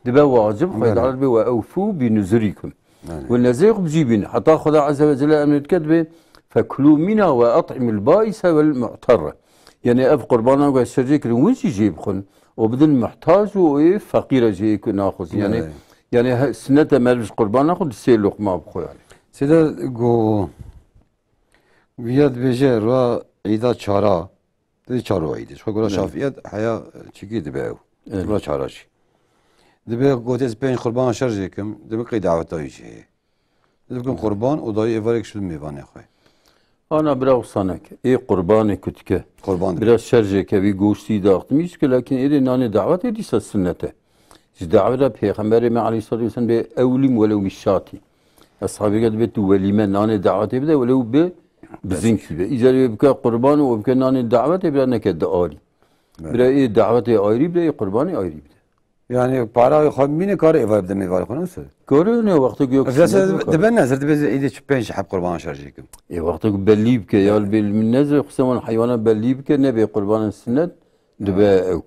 dibe wacib, Xwedê Belê. Teala dibê, "Ve ewfû bi nuzurikum." Yani. Û nezrê xwe bi cî bînin. Heta Xweda Azze ve Celle emrê dike dibê, "Fekulû mina ve et'imul bâise vel mu'terre." Yani ev qurbana ku şerjê kirin, win jî jê bixwin. Û bidin muhtac û ê feqîre jî ê ku naxwazin. Yani, Evet. Yani he, sünnet e meriv ji qurbana xwe di sê loqma bixwe yani. Sêde go, viya dibêje ra îda çara, Dibê çar û êdî. Ji xwe gora Evet. Şafiyet heya çikî dibe ew. Evet. Gora çara jî. Dibe gotê ez pênc qurban şer jê kim, dibe qey daweta wî jî heye. Dibe kim qurban û dayê êvarek şûn mêvanê xwe. Ana bira wisa neke. Ê qurbanê ku dike. Qurban dibe. Bira şer jê ke wî goştî daxtimî jike, lakin êdî nanê dawetê dîsa sünnet e. Ji daweta Pêxemberê me aleyhissalatu vesselam bê ewlîm welew bi şatî. Eshabê ke dibê tu welîme nanê dawetê bide welew bi bizinkî be. Îcar wê bike qurban û bike nanê dawetê bira neke di alî. Evet. Bira ê dawetê ayrî bide, ê qurbanê ayrî bide. Yani para xwe mîne kare êvar bide mêvarê xwe nasıl? Kare ne wextê ku yok Mesela sünnet dibe nezir, dibe êdî çi pênc heb qurban şer jê kim. Ê wextê ku bellî bike ya Evet. Bê min nezir xwe wan heywana bellî bike nebe qurbanan sünnet. Dibe ew.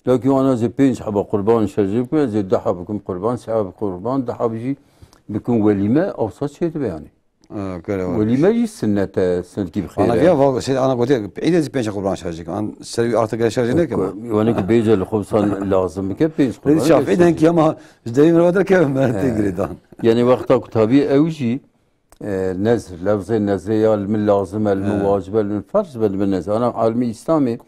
Lakin wana ez ê pênc heba qurban şer jê bikim, ez ê du heb bikim qurban, sê heb qurban, du heb jî bikim welîme, ewsa çê dibe yani. Ha, kare var. Welîme jî sünnet e, sünnetkî bi xêr e. Ana viya va, şey, ana gotiye, êdî ez pênc qurban şer jê kim. An ser wî artık gel şer jê nekim. Wana ku bêje li xwe san lazim bike, pênc qurban. Şafî denkî ama ji devî mirova derkeve me tê girêdan. Yani wexta ku tabî ew jî E, nezr, lefzê nezrê ya li min lazim e, li min He. Wacib e, li min ferz be, li min nezr. Ana alimê Îslamê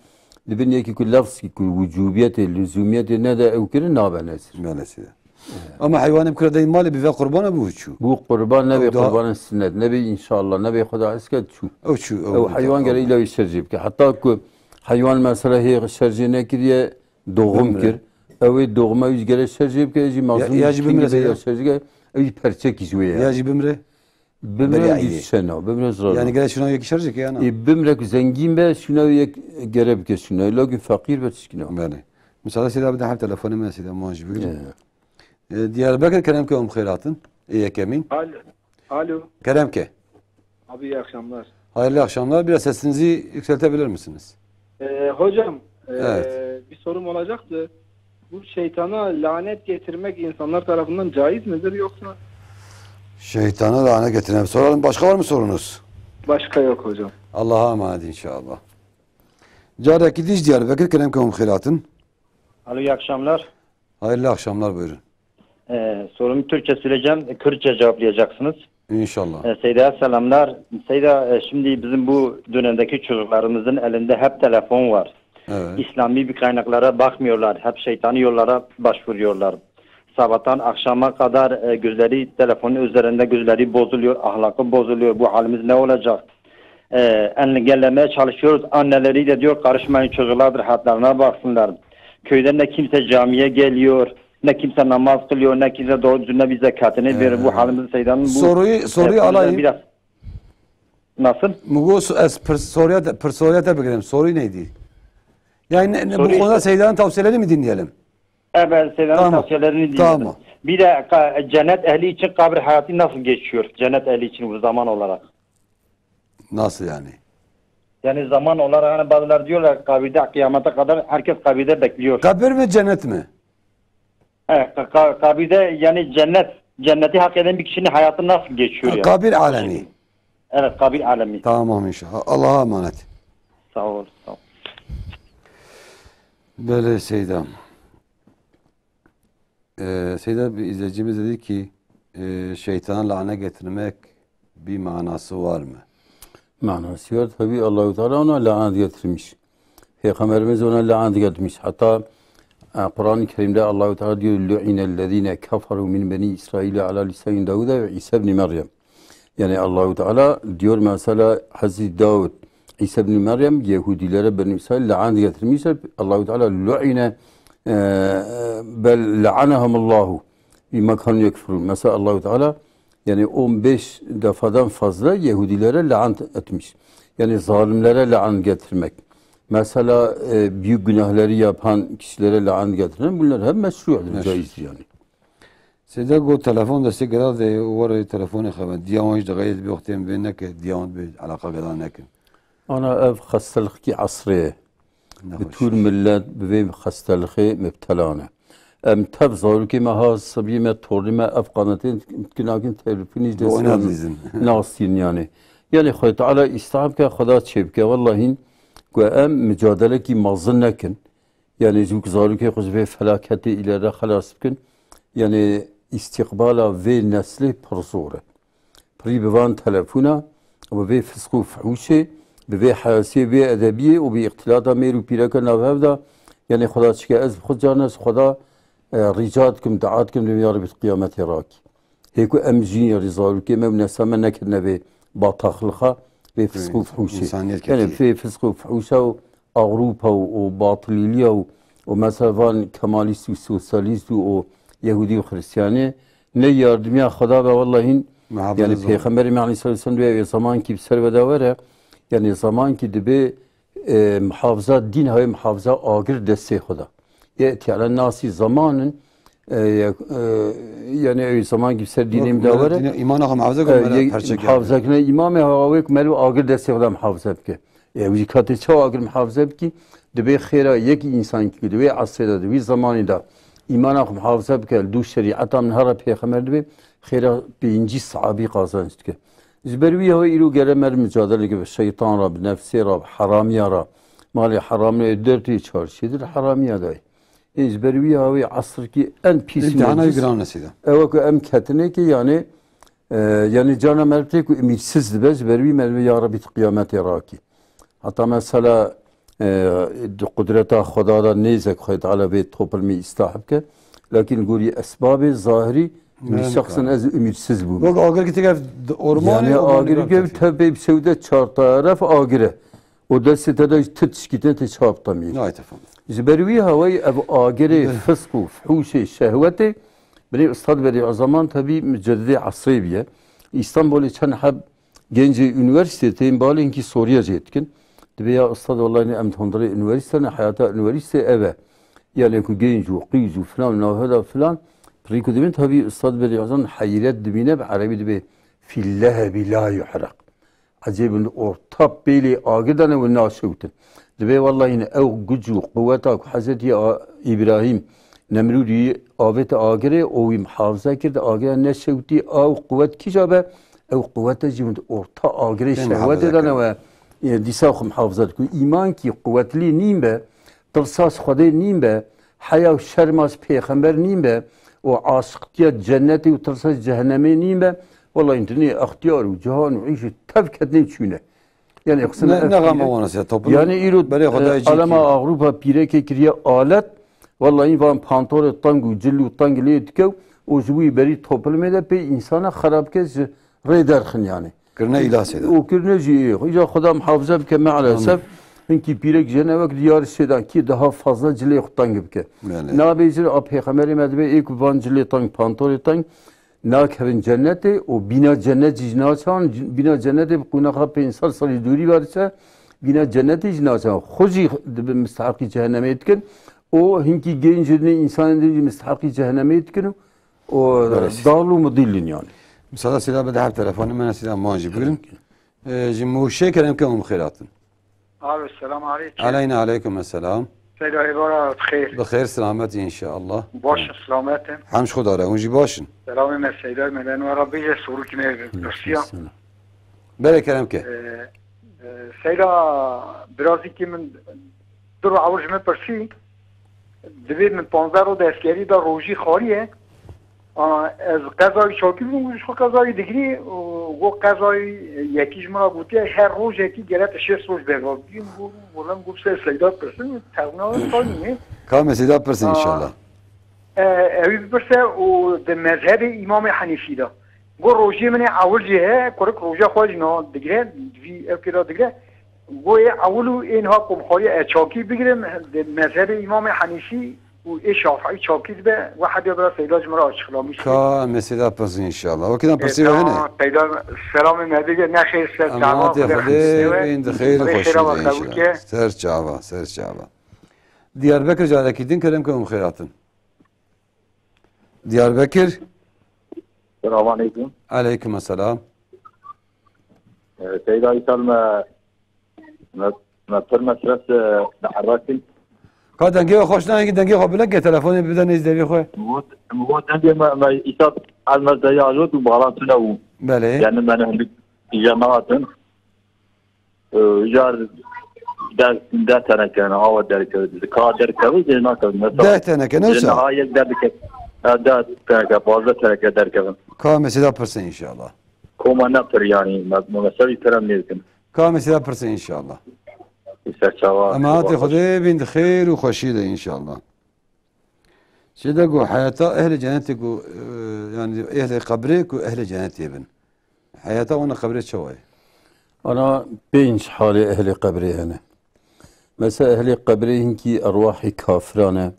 dibin yekî ku lefzkî ku wicûbiyetê, lizûmiyetê nede ew kirin nabe nezr. Belê sîde. Ama heywanê bi kira deyî malê bi ve qurbana bû çû. Bû qurban nebe Ew da- qurbanên sünnet, nebe inşallah, nebe Xweda eske çû. Ew çû, ew Ew çû, heywan ew. Gere îla wî şer jê bike. Heta ku heywan mesela hê şer jê nekiriye, doğum Bimre. Kir. Ew ê doğuma wî gere şer jê bike, jî Ya, mazlûm ya jî jî bimre bike, ya seyda. Şer jê bike, ew jî perçekî ji wê ye. Ya jî bimre. Bimre Berî jî eîdê. Şena, bimre zira. Yani gere şuna yek şer jê ke ya na? Ê, bimre ku zengîn be, şuna wê yek gere bike şuna. Lakin feqîr be tişkîna. Belê. Misala seyda bide hem telefonê me seyda man jî bigrim. Ee. Ee, Diyarbekir kerem ke em xêr hatin. Ê yekemîn. Alo. Alo. Kerem ke. Abi iyi akşamlar. Hayırlı akşamlar. Biraz sesinizi yükseltebilir misiniz? Ee, hocam, ee, Evet. Bir sorum olacaktı. Bu şeytana lanet getirmek insanlar tarafından caiz midir yoksa? Şeytana lanet getirmek. Soralım, başka var mı sorunuz? Başka yok hocam. Allah'a emanet inşallah. Carekî dî ji Diyarbekir, kerem ke hûn xêr hatin. Alo, iyi akşamlar. Hayırlı akşamlar, buyurun. Ee, sorumu Türkçe söyleyeceğim, Kürtçe cevaplayacaksınız. İnşallah. Ee, Seyda, selamlar. Seyda, e, şimdi bizim bu dönemdeki çocuklarımızın elinde hep telefon var. Evet. İslami bir kaynaklara bakmıyorlar, hep şeytani yollara başvuruyorlar. Sabahtan akşama kadar, e, gözleri telefonun üzerinde, gözleri bozuluyor, ahlakı bozuluyor. Bu halimiz ne olacak? E, engellemeye çalışıyoruz. Anneleri de diyor, karışmayın, çocuklardır, hayatlarına baksınlar. Köyde ne kimse camiye geliyor, ne kimse namaz kılıyor, ne kimse doğru düzgün bir zekatını veriyor. Bu halimiz Seydan'ın bu Soruyu, soruyu alayım. Biraz nasıl? Mugo, so-, ez pir-, soruya te, pir soruya te bigirim. Soruyu neydi? Yani ne, ne, bu konuda Seydan'ın tavsiyelerini mi dinleyelim? Evet, Seydan'ın tavsiyelerini dinleyelim. Tamam. Bir de ka-, cennet ehli için kabir hayatı nasıl geçiyor? Cennet ehli için bu zaman olarak. Nasıl yani? Yani zaman olarak hani bazıları diyorlar kabirde kıyamete kadar herkes kabirde bekliyor. Kabir mi, cennet mi? Evet, ka-, ka-, kabirde yani cennet, cenneti hak eden bir kişinin hayatı nasıl geçiyor yani? Kabir alemi. Evet, kabir alemi. Tamam inşallah. Allah'a emanet. Sağ ol, sağ ol. Belê Seyda. Ee, Seyda, bir izleyicimiz dedi ki, e, şeytana lane getirmek bir manası var mı? Manası var. Tabii Allahu Teala ona lanet getirmiş. Peygamberimiz ona lanet getirmiş. Hatta, e, Kur'an-ı Kerim'de Allahu Teala diyor, "Lu'inellezine keferu min beni İsrail ala lisani Davud ve İsa ibn Meryem." Yani Allahu Teala diyor mesela Hazreti Davud, İsa ibn Meryem Yahudilere, Beni İsrail lanet getirmişler. Allahu Teala lu'ine, e, bel la'anehumullahu bima kanu yekfurun. Mesela Allahu Teala yani on beş defadan fazla Yahudilere lanet etmiş. Yani zalimlere lanet getirmek. Mesela, e, büyük günahları yapan kişilere lanet getiren, bunlar hep meşrudur, caizdir yani. Seyda, got telefon destê gela de warê telefonê xeber. Diya wan ji dixeyê bi wextê em vê neke, diya wan bi alaqa gela nekin. Ana ev xestelixkî esrê ye. Bi tûr millet bi vê xestelixê mibtela ne. Em tev zarokê me ha, sebiyê me, tornê me ev qanetê kinakin telefonî destê nas dîzin. Nas dîn yani. Yani Xwedê Teala îstihab ke, Xweda çê bike. Wellahîn ku em micadelekî mezin nekin. Yani ji wek zarokê xwe ji vê felaketê îlere xelas bikin. Yani îstîqbala vê neslê pir zor e. Pirî bi van telefona û bi vê fisq û fihûşê, bi vê heyasiyê, vê edebiyê û bi îxtilata mêr û pîreke navhev de, yani Xweda çike ez bi xwe carna ji Xweda, e, rîca dikim, dua dikim, dikim, ya Rebî, di qiyametê rakî. Hê ku em jî, ya zarokê me û nesla me nekirine vê bataxlixa, vê fisq û fihûşê. Yani vê fisq û fihûşa û Avrupa û, û batilîliya û, û mesela van kemalîst û sosyalîst û, û Yehûdî û Xristiyanê ne yardimiya Xweda be, wellahîn. Yani Pêxemberê me aleyhisselatu vesselam dibe, zamankî bi ser ve de were, yani zamankî dibe, e, muhafaza dîn, hayê muhafaza agir destê Xweda. Yê tiyala nasî zamanin, e, e, yani ew zamankî bi ser dînê me de were. Îmana xwe muhafaza kir, e, muhafaza kine îmamê hawa wê ku meriv agir destê Xweda muhafaza bike. E, wî katê çawa agir muhafaza bikî, dibê xêra yekî însankî ku di wê esrê de, di wî zemanî de îmana xwe muhafaza bike, li dû şerîeta min here pêxemer dibe, xêra pêncî sahabî qazanc dike. Ji ber wî ya îro gere mer micadeleke bi şeytan re, bi nefsê re, bi heramiya re, malê heramê dertê çarşiyê dir heramiya dayê. Ê ji ber wî ya wê esrkî en pîs meclis. Ew ku em ketinê ki yani, e, yani cana mer tê ku umîdsiz dibe, ji ber wî me dibe ya Rebî tu qiyametê rakî. Heta mesela, e, di qudreta Xweda de nêzek Xwedê Teala vê toplumê îslah bike. Lakin gorî esbabê zahirî wî şexsin ez umîdsiz bûm. Wek agir ki têke ormanê. Yani agir ki tepê bi sewde çar taraf agir e. O destê te de tu tişkîtin tê çap temî. Ji ber wî hawayî ev agirê fisq û fihûşê şehwetê, binê Ustad Bedî Ezaman tebî mucedidê esrê bîye. Îstanbulê çend heb gencê unîversîtê tên balênkî Soriye jê dikin. Dibê ya Ustad, wellahî em di hundirê unîversîte ne, heyata unîversîtê ev e. Yani ku genc û qîz û filan, navheda filan, pirî ku dibin tebî Ustad Bedî Ezaman heyret dibîne, bi erebî dibê fî lehebî la yuhreq. Ecêbin orta pêlê agir de ne û naşewtin. Dibê wellahî ne ew guc û quweta ku Hezretî A-, Îbrahîm Nemrûdî avête agirê û wî mihafize kir, di agirê neşewtî, ew quwet kîja be, ew quwete jî orta agirê Tê şehwetê mihafize de kir. Newe, e, dîsa xwe mihafize dikir. Îmankî quwetlî nîn be, tirsa ji Xwedê nîn be, heya û şerma ji pêxember nîn be û aşiqtiya cennetê û tirsa ji cehennemê nîn be, wela întinê extiyar û cihan û îş û tev ketinê çûne. Yani Ne, ne gama wana se toplum. Yani îro, berê xwe e, dayê cî alema kî. Avrupa pîrekê kiriye alet. Vallahi van pantolê teng û cil û teng lê dike û ji wî berî toplumê de pê însana xerab ke ji rê derxin yani. Kirine îlasê de. Û kirine jî ê. Îca Xweda muhafize bike mealesef. Amin. Hinkî pîrek jene wek diyar şêdan kî daha fazla cilê xwe teng bike. Belê. Nabêjin a pêxemberê me dibe ê ku van cilê teng, pantolê teng, nakevin cennetê û bîna cennet jî naçan, bîna cennetê bi qunaxa pênc sed salî dûrî ve diçe, bîna cennetê jî naçan. Xwe jî dibi misteheqî cehennemê dikin û hinkî gênc dinê, însanên din jî misteheqî cehennemê dikin û, û Berê. Dal û mudîlin yani. Misala sîda bide her telefonê me ne sîda man jî bigirin. Ee, ji Mûşê kerem ke hûn xêratin. Alo, selam aleykum. Aleyna aleykum esselam. Seyda, êvara bi xêr. Bi xêr, selamet inşallah. Baş, selamet in. Hemş xwe dare, hûn jî baş in. Selamê me Seyda, me ben wara bêje sorûkî me pirsiya. Selam. Berê kerem ke. Ee, e, Seyda, birazîkî min du ro ewil ji min pirsî. Divê min panzdeh roj di eskerî de rojî xwariye. A, ez qezayî çakî bûm, ji xwe qezayî digirî û go qezayî yekî ji min re gotiye, her rojekî gere tu şêst roj berva bikî. Go, go lem go se Seyda pirsin, tevna tanî. Ka me Seyda pirsin inşallah. E, ewî bipirse û di mezhebê Îmamê Henîfî de. Go rojê min ê ewil jî heye, kurik roja xwe jî niha digire, vî ev kira digire. Goyê ewil û ên ha komxariya ez çakî bigirim, di mezhebê Îmamê Henîfî û ê Şafîî çakî dibe, we hediya bira Seyda ji min re açıklamış. Ka em ê Seyda pirsî inşallah. Wekî dan pirsî we hene? Tamam, Seyda, selamê me bige, nexêr ser çava, Xwedê xêr bê, in di xêr û xweşî de inşallah. Ser çava, ser çava. Diyarbekir carekî din kerem ke hûn xêr hatin. Diyarbekir. Selamun aleyküm. Aleyküm selam. Ee, Seyda, îsal me, me, me pir mesref, e, di Iraqê. Ka dengê we xweş nayê, dengê xwe bilek ke telefonê bide nêz devê xwe. Min got, min got dengê me, me îsal el me zeyê ajot û baran tune bû. Belê. Yani me ne hindik îja me hatin. Jar deh, deh teneke ne, awa derkeve. Ka derkeve, zê nakeve. Mesela, Deh teneke, ne zê wisa? Niha yek derdike. Ha, deh teneke, pazdeh teneke derkevin. Ka mesela pirse inşallah. Koma ne pir yani, me, me mesela bir kerem nêkin. Ka mesela pirse inşallah. Serçava. Emahatê Xwedê bin di xêr û xweşî de inşallah. Çi de ku heyata ehlê cenetê ku, e, yani ehlê qebrê ku ehlê cenetê bin. Heyata wana qebrê çawa ye? Ana pênc halê ehlê qebrê hene. Mesela ehlê qebrê hinkî erwahê kafiran e,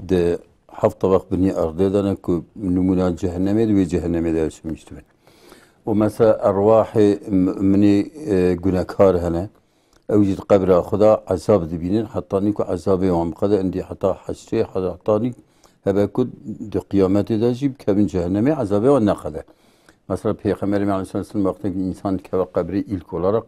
di heft tebeq binî erdê de ne ku nimûna cehennemê, di wê cehennemê de yaşamiş dibin. Û mesela erwahê mu'minê, e, gunekar hene. Ew jî di qebra xwe de ezab dibînin, heta nî ku ezabê wan biqede, endî heta heşrê, heta nî hebe ku di qiyametê de jî bikevin cehennemê, ezabê wan neqede. Mesela Pêxemberê me aleyhisselam wextê ku însan dikeve qebrê, îlk olarak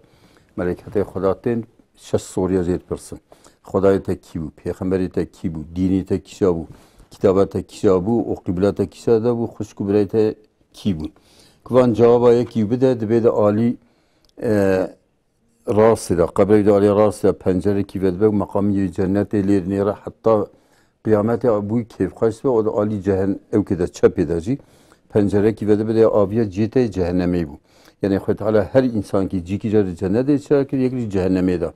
meleketê Xweda tên şeş soriya jê dipirsin. Xwedayê te kî bû? Pêxemberê te kî bû? Dînê te kîja bû? Kitaba te kîja bû? Û qîbla te kîja de bû? Xwişk û birayê te kî bûn? Ku van cewaba yekî bide, dibê de alî, e, rastî de, qebrê de alî rastî de pencerekî vedibe, meqamî yê cennetê lê dinêre heta qiyametê bûyî kêfxweş dibe, o da alî cehen-, ewkê de çepê de jî pencerekî vedibe de aviya cihê te cehennemê bû. Yani Xwedê Teala her însankî cîkî jê di cennetê çira kir, yek jî cehennemê de.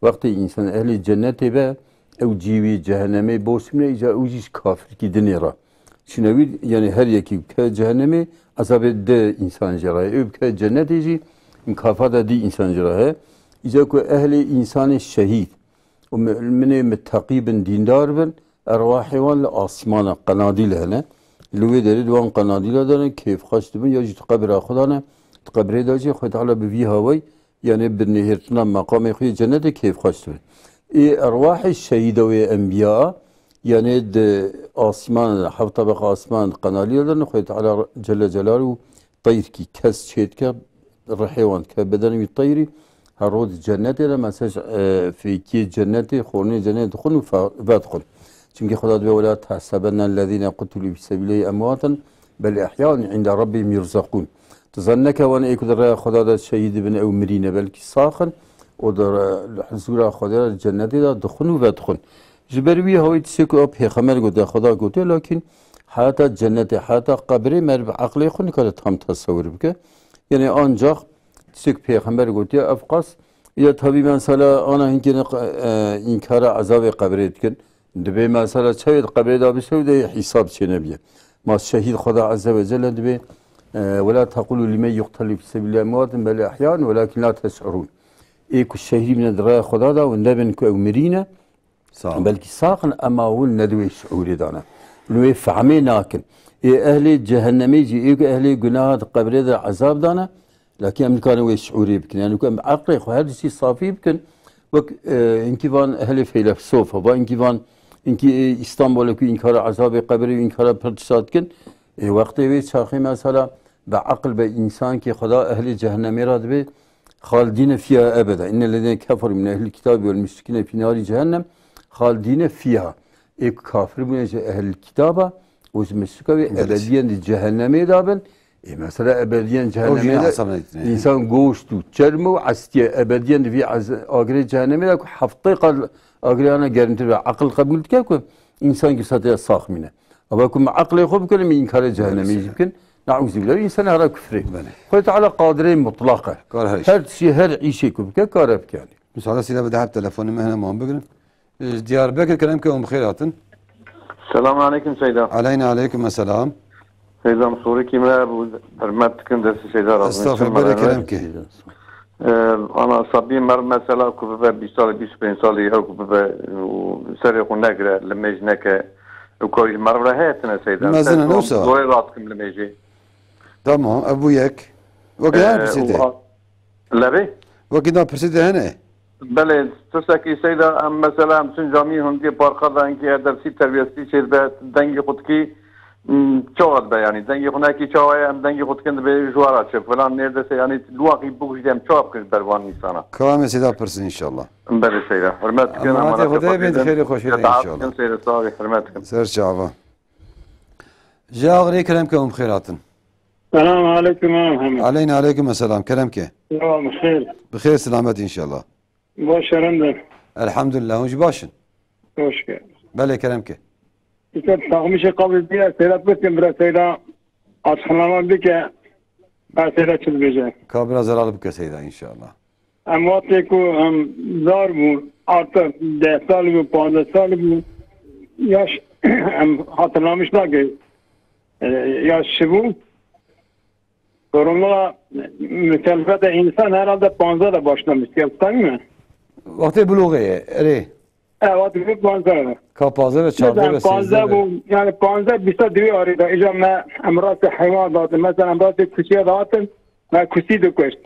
Wextê însan ehlê cennetê be, ew cî wî cehennemê boş bine, îca ew jî ji kafirkî dinêre. Çinewî, yani her yekî ke cehennemê, ezabê di însan jê re heye. Ew ke cennetê jî, mukafata di însan jê re heye. Îca ku ehlê însanê şehîd û mu'minê mitteqî bin, dîndar bin, erwahê wan li asmana qenadîl hene. Li wê derê di wan qenadîla de ne, kêfxweş dibin, ya jî di qebra xwe de ne. Di qebrê de jî Xwedê Teala bi vî hawayî, yani bi nihêrtina meqamê xwe yê cennetê kêfxweş dibin. Ê erwahê şehîda wê enbiya, yani di asman, heft tebeq asman qenalî de ne, Xwedê Teala Celle Celaluhu teyrkî kes çêdike, rihê wan dike bedenê wî teyrî, her roj di cennetê de, mesela, e, fêkiyê cennetê, xornê cennetê dixwin û fe-, vedixwin. Çimkî Xweda dibê, "Wela tehsebennellezîne qutilû fî sebîlillahî emwaten, bel ehyaun inde rabbîhim yurzekûn." Tu zan neke wan ê ku di rêya Xweda de şehîd dibin, ew mirî ne, belkî sax in û di re-, li huzûra Xwedê re di cennetê de dixwin û vedixwin. Ji ber wî hawî tiştê ku ew pêxember gotiye, Xweda gotiye, lakîn heyata cennetê, heyata qebrê me bi eqlê xwe nikare tam tesewir bike. Yanî ancax tiştê ku pêxember gotiye, ev qas, ya tabî mesela ana hinkê ne, e, înkara ezabê qebrê dikin. Dibê mesela çavê di qebrê de bişe û de hîsab çênebiye. Ma şehîd Xweda Azze ve Celle dibê, e, "Wela tequlu limen yuqtelu fî sebîlillahî emwatun bel ehyaun welakin la teş'urûn." Ê ku şehîd bine di raya Xweda de, hûn nebin ku ew mirî ne, Sağ ol. belkî sax in, ema hûn ne di wê şiûrê de ne. Hûn wê fehmê nakin. Ê ehlê cehennemê jî, ê ku ehlê gunaha di qebrê de ezab dane, Lakî em nikarin wê şiûrê bikin. Yani ku em eqlê xwe her tiştî safî bikin. Wek, e, hinkî van ehlê feylesof, va hinkî van, hinkî, e, Îstanbulê ku înkara ezabê qebrê û înkara pir tişta dikin. E, wextê wê çaxê mesela bi eql be însan ki Xweda ehlê cehennemê re dibe, xalidîne fiha ebeda. Înne lezîne keferû min ehlil kitabî wel müşrikîne fî narî cehennem xalidîne fiha. Ê ku kafir bûne ji ehlil kitaba û ji müşrika wê Belê. ebediyen di cehennemê de bin. Ê, mesela ebediyen Ew jî cehennemê de hesabine dîtine. însan goşt û çerm û estiye ebediyen di vî ez-, agirê cehennemê de ku heftê qat agirê ana germtir be. Aqil qebûl dike ku însan ki satiye sax mîne. Ama ku me aqlê xwe bikin, me înkarê cehennemê Belê. jî bikin. Neûzîbillah, însan hera kufrê. Belê. Xwedê Teala qadirê mutlaq e. Kar her iş. Her tiştî, her îşê ku bike, kare bike yani. Müsaade sîle bi deheb telefonê me hene wan bigirin. Ji Diyarbekir kerem ke hûn bi xêr hatin. Selamun aleyküm Seyda. Aleyna aleyküm selam. Seyda, sorîkî me bû, hürmet dikin destê Seyda razî. Estağfirullah, Merhaba. kerem ke. Ee, ana sabî mer mesela ku bibe bîst salî, bîst û pênc salî ew ku bibe û serê xwe negire, limêj neke, û kayî ji mer re heye tine Seyda. Mezin e, Ser ne wisa? Dorê radikim limêjê. Tamam, ev bû yek. Wekî Ee, her pirsê te. û a-, Lebê? Wekî da pirsê te hene? Belê, tiştekî Seyda, em mesela em çin camî hundiyê parka de enkî edersî terbiyesî çêdibe, dengê xwe dikî, m, çawa dibe yanî? Dengê xwe nekî çawa ye, em dengê xwe dikin dibê ji we re çi, filan nêrdese yanî luwaqî bigujî em çawa bikin ji ber van însana? Kamê Seyda pirsin inşallah. Belê Seyda. Hürmet dikin, Emanetê emanet Xwedê bin, xwedê xêrê xweşî de inşallah. Dest dikin Seyda, sağ ol, hürmet dikin. Ser çava. Ji Agirê kerem ke hûn bi xêr hatin. Selamun aleyküm, Muhammed. Aleyna aleyküm selam. Kerem ke. Ya, bi xêr. Bi xêr selamet inşallah. Baş e, rend e. Elhamdülillah. Hûn jî baş in? Hoş geldin. Belê, kerem ke. Îşte takmişê qavê diye seyret bikin, bira seyra açıklama bike, ben seyra çi dibêje. Ka biraz zelal bike seyda inşallah. Em wextê ku em zar bûn, artık deh sal bû, panzdeh sal bû, yaş, em hatırlamış nake, e, yaş çi bû. Sorumluluğa, mükellefete insan herhalde panzdeh de başlamış, değil mi? Wextê bilûxê ye, erê. E, wextê panzdeh de. Ka panzdeh ve çardeh ve sêzdeh de. Panzdeh bû, yani panzdeh bîsta divê arê de. Îca me, em rastê heywan datin. Mesela em rastê kusiye datin, me kusî dikuşt.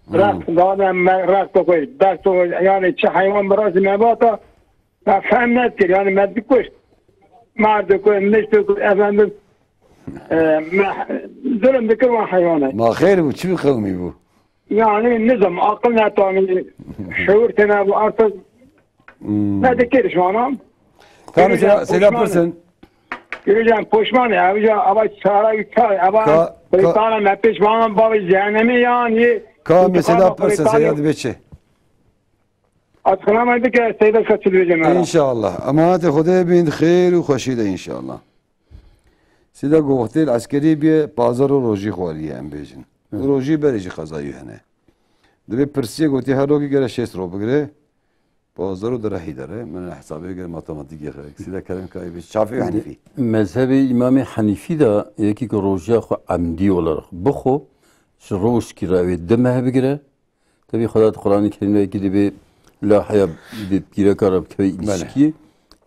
Hmm. Rext, dane me rext xwe, dest xwe, yani çi heywan bi rastî me bata, me fehm nedikir, yani me dikuşt. Me dikuşt, mişt dikuşt, efendim, e, me zulüm dikir wan heywana. Ma xêr bû, çi bi qewmî bû? Yani nizam, aqil netanî, şuur têne bû, artık Hmm. Ne dikir ji wana? Ka mesela Seyda pirsin. Girican poşman ya, abi ya, ava çara çay, ava Ka- Britanya me pişman bavê cehennemi yani. Ka mesela pirsin, Seyda dibê çi? Açıklama dike Seyda kaçı diyeceğim ya. İnşallah. Emanetê Xwedê bin, xêr û xweşî de inşallah. Seyda ku wextê li eskerî bîye, pazar û rojî xwariye em bêjin. Hı. Rojî berê jî qezayî hene. Dibê pirsiyê gotî her rokî gere şêst roj bigire. Pazar û derehî dere. Min hesabê gere matematîkê xwe. Seyda kerem kayê bê. Şafî û Henîfî. Mezhebê Îmamê Henîfî de yekî ku rojiya xwe emdî olarak bixwe, ji rojkî re ew ê di meh bigire. Tevî Xweda di Quranê Kerîm de yekî dibê la heya bi pîreka re bikeve Belê. îlişkiyê,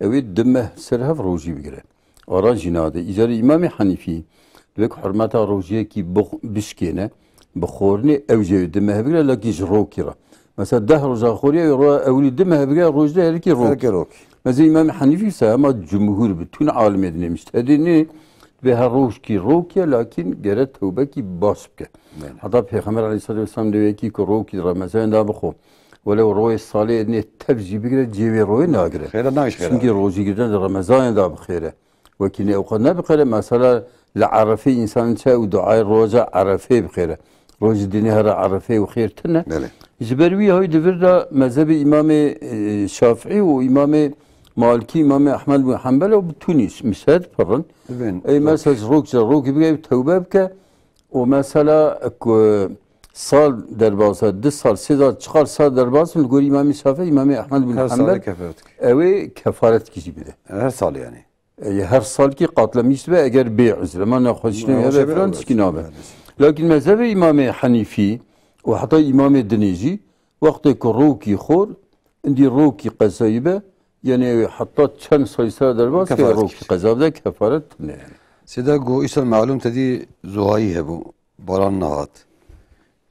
ew ê di meh ser hev rojî bigire. Ara jî nade. Îcarê Îmamê Henîfî dibê ku hurmeta rojiyekî bix-, bişkêne, bi xwarinê ew jî ew ê di meh bigire, lakî ji rokî re. Mesela deh roja xwariye, roja ewilî di meh bigire, roj di herikî rok. Herikî rok. Mesela Îmamê Henîfî wisa hema cumhur bi, tûn alimê dinê, mujtehidê nê, dibê her rojkî rok ye, lakîn gere tewbekî baş bike. Belê. Heta Pêxember aleyhissalatu vesselam dewekî ku rokî Remezanen da bixwe. Welew royê salê nê tev jî bigire, cêwê royê nagire. Xêra nayê, xêra. Çimkî rojî girtin di Remezanê de bi xêr e. Wekî nê ewqat ne bi xêr e, mesela li Erefê însan çe û duayê roja Erefê bi xêr e. Rojî dinê here Erefê û xêr tune. Belê. Ji ber wî hay di vir de mezhebê Îmamê, e, Şafîî û Îmamê Malikî, Îmamê Ehmed bin Hanbel û bi tunî mişed pirin. Dibên. Ey mesela ji rok ji rokî bige û tewbe bike û mesela ku sal derbas e, du sal, sê sal, çixar sal derbas in, li gorî Îmamê Şafîî, Îmamê Ehmed bin Hanbel, her salê kefaret dike. Ew ê kefaret dikî jî bide. Her sal yani. E, her salkî qatlemîş be eger bê uzr. Ema nexweşînê hebe filan tişkî nabe. Lakin mezhebê Îmamê Henîfî û heta Îmamê dinê jî wextê ku rokî xor, indî rokî qezayî be, yani ew heta çend sayî sera derbas ke rokî qeza bide, kefaret tune yani. Sêda ku îsal malûm te dî zuhayî hebû, baran nehat.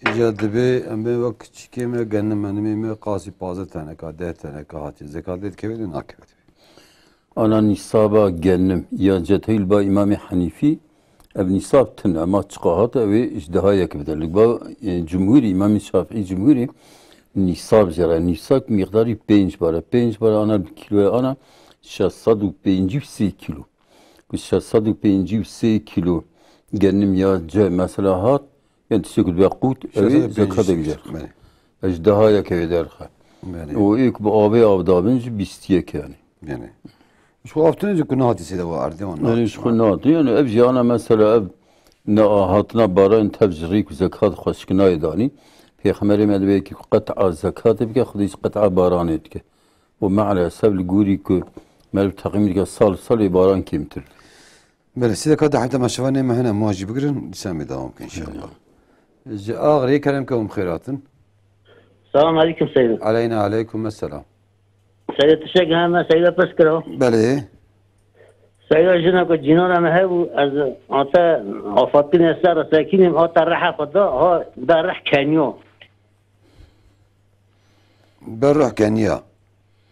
Îca dibê em bê wek çikê me, genim menimê me qasî pazdeh teneka, deh teneka hatiye. Zekat lê dikeve lê nakeve. Ana nîsaba genim ya ceteyî li ba Îmamê Henîfî, ev nîsab tune, ema çiqa hate, ew ê ji dehayek bide. Li ba, e, cumhurî, Îmamê Şafîî cumhurî nîsab jê re, nîsab mîqdarî pênc bar e. Pênc bar ana bi kîloya ana şeş sed û pêncî û sê kîlo. Ku şeş sed û pêncî û sê kîlo genim ya ce mesela hat, yani tiştê ku dibe qût, ew ê zekat ew jê derxe. Belê. Ez daha yek ew ê derxe. Belê. Û ê ku bi avê av dabin jî bîst yek yani. Yani. Ji xwe av tune jî ku nehatî sêde wa erdê wan. Yani ji xwe nehatî, yani ev jî ana mesela ev ne hatina baran tev ji rî ku zekat xweşik nayê danî. Pêxemberê me dibê ki qet'a zekatê bike, Xwedê jî qet'a baranê dike. Û me'lesef li gorî ku meriv teqîm dike sal salê baran kêmtir. Belê, sîdeka dehê temaşevanê me hene, ma jî bigirin, dîsa em ê dewam bikin inşallah. Ji Axirê kerem ke hûn bi xêr hatin. Selam aleykum Seyda. Aleyna aleykum esselam. Seyda tiştek heme Seyda pirs kira. Belê. Seyda jina ku cînora me hebû, ez ate afatine ser sekînim, ate rehe xwe da, ha be reh keniyo. Be reh keniya.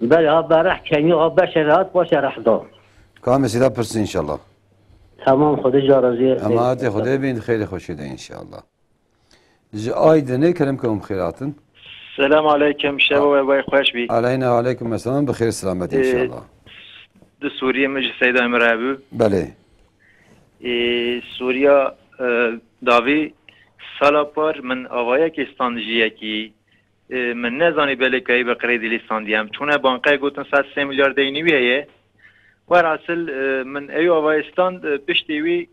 Belê, ha be reh keniyo, ha beşe rehat, paşe reh da. Ka em ê sêda pirsin inşallah. Tamam, Xwedê ca razî. Emanetê Xwedê bin, xêrê xweşê de inşallah. Ji Aydinê kerem ke hûn bi xêr hatin. Selam aleykum, şeva we bay xweş bî. Aleyna aleykum esselam, bi xêr selamet inşallah. Di Sûriyê min ji Seyda Emir hebû. Belê. Ê, Sûriya, e, davî sala par min avayekê stand ji yekî, e, min nezanî belê kayî bi qirêdî lî standî. Em çûne banqeyê gotin sed sê milyar deynî wî heye. Werhasil, e, min ew avayê stand, e, piştî wî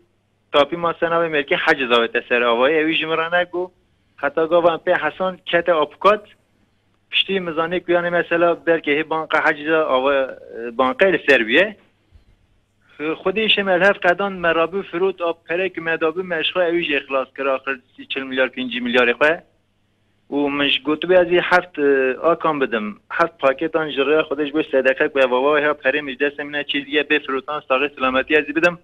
tapî ma ser navê mêrkê Heciz avête ser avayê. Ewî ji min re negot. Heta gava em pê hesan kete apukat. Piştî min zanî ku yanî mesela belkê hê banka Heciza ava, e, banqeyê li ser bûye. Xwedê îşê me li hev qedan me rabû firot a perê ku me dabû me ji xwe ewî jê xilas kir axir sî çil milyar pêncî milyarê xwe. Û min ji gotibû ez ê heft, e, akan bidim. Heft paketan ji rêya Xwedê ji bo sedeqe ku ev ava ya perê min ji destê min e çê diye bê firotan saxê selametî ez ê bidim.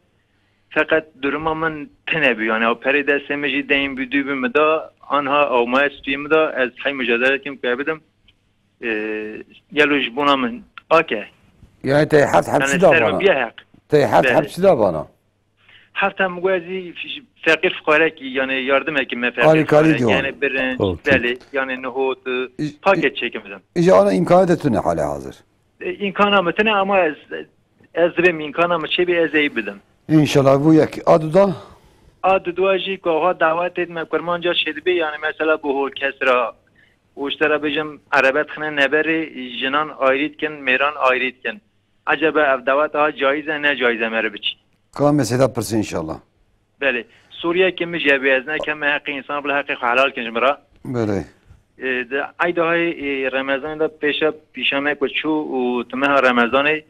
Feqet duruma min tine bû. Yani ew perê destê min jî deyn bû dû bû min da, anha ew maye stûyê min da, ez hey mucadele dikim ku ev bidim. E, gelo ji bona min ake. Yani te heft hepsî da bana. Te heft hepsî da bana. Heft em got ez ê feqîr fuqarekî, yani yardimekî me feqîr fuqarekî, yani birinc, belê, yani nihot, e, paket çêkim bidim. Îja ana îmkanê te tune hale hazir. E, îmkana min tune ama ez, ez dibêm îmkana min çêbî ez ê bidim. Înşallah bû yek. A duda? A duda jî ku ha dawetê me kurmanca çêdibê, yani mesela bu hol kesra, û ji te re bêjim, erebe dixine neberê, jinan ayrî dikin, mêran ayrî dikin. Ecebe ev dawet a caiz e, ne caiz e meriv biçî? Ka em ê sêda pirsin înşallah. Belê. Sûriyekê min jî hebû, ez nekem me heqê însan bila heqê xwe helal kin ji min re. Belê. E, di eyda hay, e, Remezanê de pêşa pîşa me ku çû û di meha Remezanê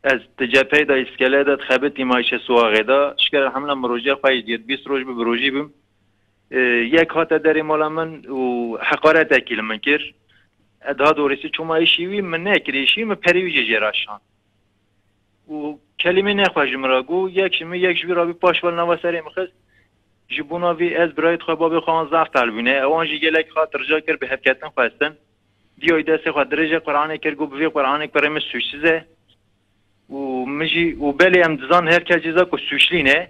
ez di cepheyê de îskele de dixebitî ma îşe suwaxê de. Şikir elhamdulillah min rojê xwe jî dît, bîst roj bû bi rojî bûm. E, yek hate derê mala min û heqaretekî li min kir. E, daha doğrusu çûma îşî wî min nekir, îşî min perê wî jê jê re şand. Û kelîmê nexweş ji min re got, yek ji min, yek ji wî re bî paş ve li nava serê min xist. Ji bona vî ez birayê xwe, babê xwe an zaf telbûne. Ewan jî gelek xatirca kir, bi hevketin xwestin. Diyayî destê xwe dirêje Qur'anê kir, got, bi vê Qur'anê kurê min sûcsiz e. Û min jî, û belê em dizan her kes ceza ku sûclî ne.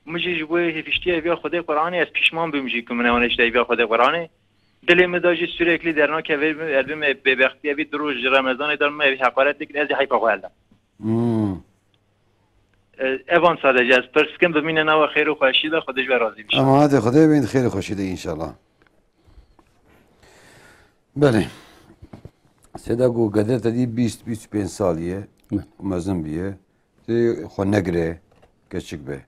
Min jî ji bo hêvîştiya hêviya Xwedê Qur'anê ez pîşman bûm jî ku min ewan eşte hêviya Xwedê Qur'anê. Dilê min de jî sürekli dernakeve, erbim bêbextiye vî du roj ji Remezanê de min evî heqaret dikin, ez jî heyfa xwe eldim. Hmm. E, evan sadece ez pirs kim, bimîne nava xêr û xweşî de, Xwedê ji we razî bî. Ama hadi Xwedê bîn xêr û xweşî de înşallah. Belê. Sêda ku geder te dî bîst, bîst û pênc salî ye, Ne. Mezin bîye. Tê xwe negire, keçik be.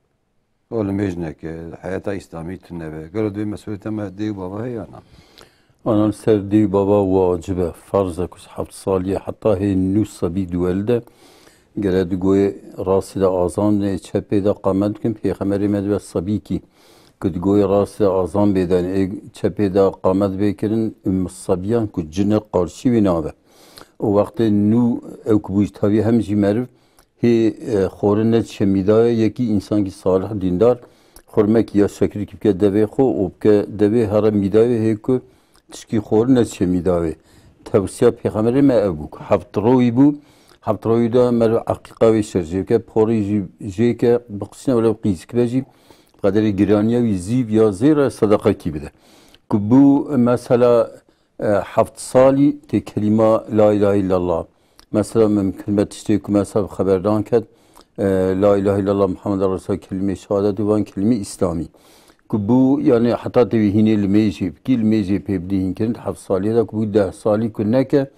O limêj neke, heyata îslamî tune be. Gelo divê mesûliyeta me dê û bava heye ya na? Ana li ser dê û bava wacib e, ferz e ku ji heft salî ye heta hê nû sebî diwelide, gere di goyê rastî de azan bidin, ê çepê de qamet bikin, Pêxemberê me dibe sebîkî ku di goyê rastî de azan bê dan, ê çepê de qamet bê kirin, û sebiyan ku cine qarşî wî nabe. Û wextê nû ew ku bû ji tevî hem jî meriv, hê, e, xwarin nediçe mîdayê yekî însankî salih dîndar, xurmekî ya şekirkî bike devê xwe û bike devê here mîdayê hê ku tişkî xwarin nediçe mîdayê. Tewsiya Pêxemberê me ev bû ku heft rowî bû, heft rowî de meriv eqîqa wê şer jê bike, porî jî jê ke, biqisîne welew qîzik be jî, bi qederê giraniya wî zîv ya zêr e, sedeqekî bide. Ku bû mesela, e, heft salî tê kelîma la ilahe illallah. Mesela min kilme tiştê ku mesela bi xeberdan ket, e, la ilahe illallah Muhammed Resul, kelîmê şehadet û van kelîmê îslamî. Ku bû, yani heta tê wî hînê limêjê bikî, limêjê pê bidî hînkirin, heft salî de ku bû deh salî ku neke,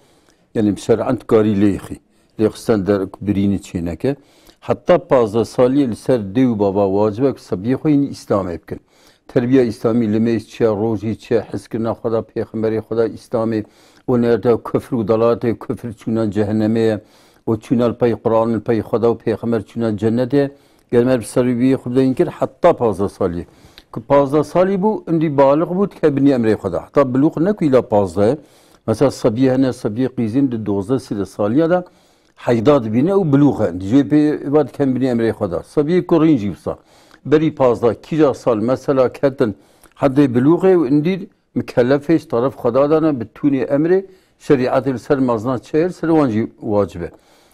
yani bi şer'en tu karî lêxî. Lêxistan der ku birînî çêneke. Heta pazdeh salî li ser dê û bava wacib e ku sebiyê xwe yînî îslamê bikin. Terbiya îslamî, limêj çi ye, rojî çi ye, hizkirina Xweda, Pêxemberê Xweda, îslamê, û nerda kufr û dalaletê, kufr çûna cehennemê ye, û çûna li pey Quran, li pey Xweda û Pêxember, çûna cennetê ye. Ger me bi ser wî xwe bideyîn kir, heta pazdeh salî. Ku pazdeh salî bû, indî balix bû, dike binî emrê Xweda. Heta bilûx ne ku îla pazdeh ye. Mesela sebiyê hene, sebiyê qîzîn di dozdeh sîzde saliya de heyda dibîne û bilûx e. Dijê pê va dikem binî emrê Xweda. Sebiyê kurîn jî wisa. Berî pazdeh, kîja sal mesela ketin hedê bilûxê û indî mikelefê ji teref Xweda de ne, bi tûnê emrê şerîetê li ser mezna çi ye, li ser wan jî wacib e.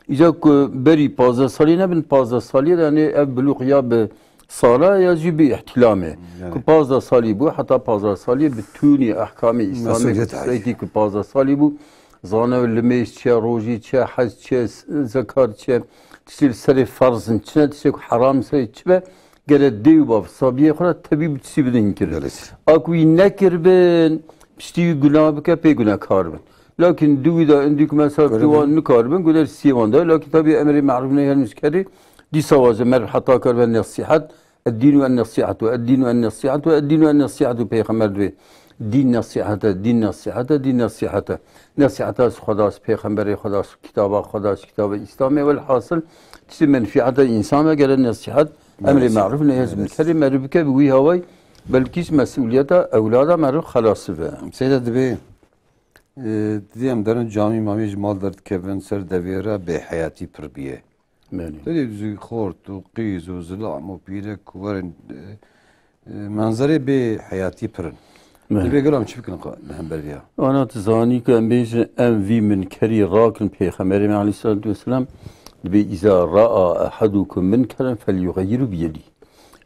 Îca ku berî pazdeh salî nebin, pazdeh salî de, yani ev bilûx ya bi sala ya jî bi îhtîlamê. Yani. Ku pazdeh salî bû, heta pazdeh salî bi tûnî ehkamê îslamê, Mesûliyet heye. Tiştekî ku pazdeh salî bû, zane limêj çi ye, rojî çi ye, hec çi ye, zekat çi ye, tiştê li serê ferz in çi ne, tiştê ku heram serê çi be, gere dê û bav sabiyê xwe re tevî bi tiştî bidin kirin. Belê. A ku wî nekiribin, piştî wî gunah bike, pê gunehkar bin. Lakin di wî de indî ku mesela Öyle tu wan mi? Nikaribin, guder siyê wan de. Lakin tabi emrê merûf nehî anil munkerî, dîsa waze merv heta karibe nesihet, Eddînu en-nesîhetu, eddînu en-nesîhetu, eddînu en-nesîhetu, Pêxember dibê. Dîn nesîhet e, dîn nesîhet e, dîn nesîhet e. Nesîheta ji Xweda, ji Pêxemberê Xweda, ji kitaba Xweda, ji kitaba Îslamê. Welhasil, tiştê menfîeta însan ve gere nesîhet, emrê Nesîhet. Merûf, nehê ji Evet. munkerê merûf bike, bi wî hawayî belkî ji mesûliyeta ewlada merûf xelas bibe. Seyda dibê, e, didî em derin camî mamî ji mal derdikevin ser devê re bêheyatî pir bîye. Belê. Tedê ji xort û qîz û zilam û pîrek ku werin, e, e, menzerê bê heyatî pir in. Belê. Divê gelo em çi bikin qe-, li hember vê ya? Ana tu zanî ku em bêjin, em vî minkerî rakin Pêxemberê me aleyhisselatu vesselam, dibê, "Îza ra'a ehadukum minkeren felyuxeyiru biyedî."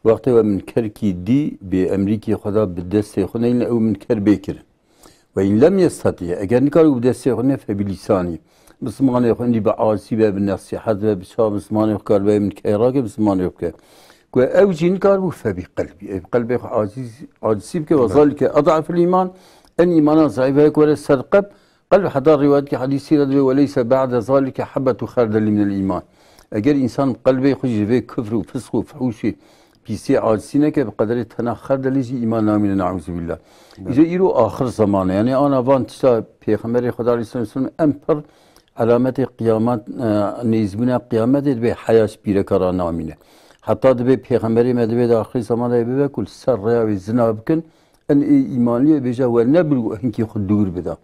Wextê we minkerkî dî, bê emrîkî Xweda bi destê xwe neyne ew minker bê kirin. Ve in lem yestati, eger nikare bi destê xwe ne, fe bi lisanî. Bi zimanê xwe, indî bi acizî be, bi nesîhet be, bi çav, bi zimanê xwe kar be, min key rake bi zimanê xwe bike. Ku ew jî nikar bû, fe bi qelbî. Ev qelbê xwe aciz, acizî bike, ve Belê. zalike ad'aful îman, en îmana zayîf e, ku were ser qelb, qelb heta rîwayetke hedîsî re dibe, "Ve leyse ba'de zalike habbetu xerdelî minel îman." Eger însan qelbê xwe ji vê kufr û fisq û fuhûşê pîsê acizî neke, bi qederê tena xerdelî jî îman namîne, neuzubîllah. Evet. Îca îro axir zaman e. Yani ana van tişta Pêxemberê Xweda aleyhisselam em pir alametê qiyamet, e, nêzbûna qiyametê dibê heya ji pîreka re namîne. Heta dibê Pêxemberê me dibê di axirî zaman de bibe ku li ser rêya wê zina bikin, en ê îmanlî bêje we nebir û hinkî xwe dûr bida.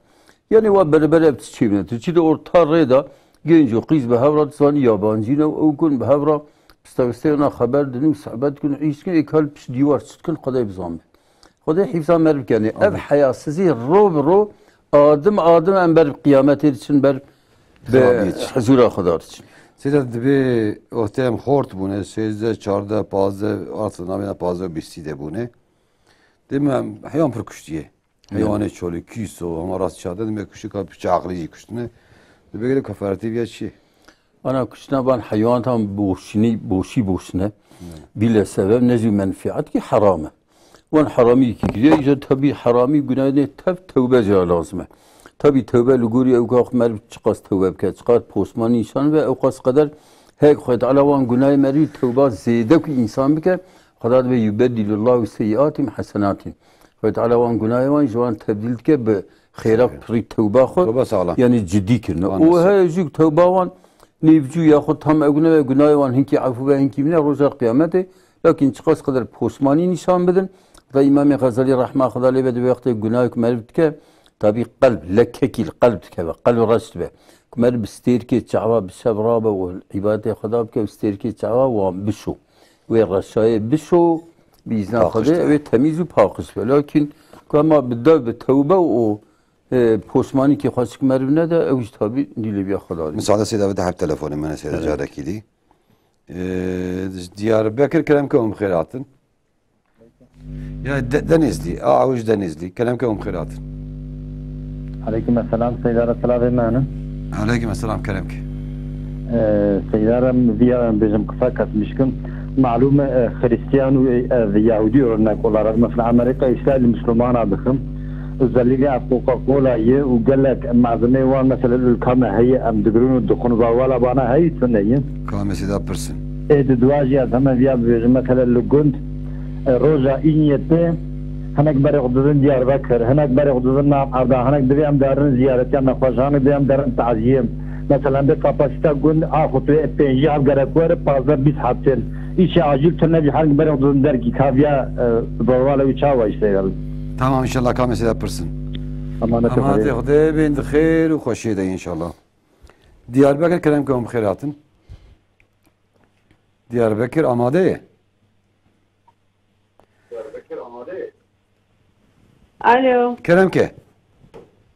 Yani wa bereber ev tişt çêbine. Tu çi de orta rê de genc û qîz bi hev re dizanî yabancî ne û ew kun bi hev re pistewistê na xeber din û sohbet kun, îş kun, ê kal pişt dîwar çi dikin, Xwedê bizanbe. Xwedê hîfza me bikene. Ev Amin. heyasizî ro bi ro, adim adim em ber qiyametê diçin, ber bi Xirabiyê diçin. huzura Xweda diçin. Seyda dibê wextê em xort bûne, sêzdeh, çardeh, pazdeh, artık navêna pazdeh û bîstî de bûne. Dê me em heyan pir kuştiye. Heywanê çolî, kîso, hema rast çade dime kuştî ka piçe aqilî jî kuştine. Dibê gelê kefaretê viya çi? Ana kuştina van heywanatan boşînî, boşî boşine. Bîle sebeb ne jî menfiat ki heram e. Wan heramî ki kiriye, îja tabî heramî gunahê tev tewbe jî lazim e. Tabî tewbe li gorî ew ka xwe meriv çiqas tewbe bike, çiqas posmanî nîşan be, ew qas qeder hek Xwedê Teala wan gunahê merivî tewba zêde ku însan bike, Xweda dibe yubedilullahu seyyiatihim hesenatin. Xwedê Teala wan gunahê wan ji wan tebdîl dike bi xêra Tabii. Pirî tewba xwe, Tewba sağlam. Yani cidî kirine. Û Anlasın. Heye jî tewba wan nêvcû ya xwe tam ew nebe gunahê wan hinkî efû be hinkî bine roja qiyametê. Lakin çiqas qeder posmanî nîşan bidin. Da Îmamê Xezalî rehma Xweda lê be di wextê gunahê ku meriv dike, tabî qelb, lekekî li qelb dikeve, qelb reş dibe. Ku meriv bi stêrkê çawa bi şev rabe û îbadetê Xweda bike û stêrkê çawa wan bişo. Wê reşayê bişo, bi îzna Paqij Xwedê, dibe. Wê temîz û paqij be. Lakin ku hema bi dev, bi tewbe û, e, poşmanîkê xweşik meriv nede, ew jî tabî dîlê biya Xwedê. Misale sê Dawid heb telefonê me ne sê Evet. Carekî dî. E, Diyarbekir kerem ke hûn bi xêr hatin. Ya De-, Denizli, a, ew ji Denizli, kerem ke hûn bi xêr hatin. Aleykum esselam, Seydara, silavê me ne. Aleykum esselam, kerem ke. Ee, Seydara, em viya em bêjim qisa kesmiş kim. Malum e, Hristiyan û e, ev Yahudî örnek olarak, mesela Amerika, İsrail Müslümana dikim. Özellikle ev Coca-Cola ye û gelek malzemeyê wan, mesela ülka me heye, em digirin û dixwin, va wala bana heyî tune ye. Ka mesela pirsin. Ê di dua jî ez heme viya bibêjim, mesela li gund, e, roja Îniyetê, hinek berê xwe didin Diyarbekir, hinek berê xwe didin nav Arda, hinek divê em derin ziyaretiya nexweşan, divê em derin taziyê. Mesela em bê kapasîta gund a xwe tu pêncî heb gerek were, pazdeh bîst heb tên. Îşê acîl tu nebî, hinek berê xwe didin dergî kaviya, e, bi hevala wî çawa işte geldi. Tamam, inşallah ka mesela pirsin. Emanetê Emanetê Xwedê. Xwedê bin di xêr û xweşiyê de inşallah. Diyarbekir kerem ke hûn bi xêr hatin. Diyarbekir amade ye. Alo. Kerem ke.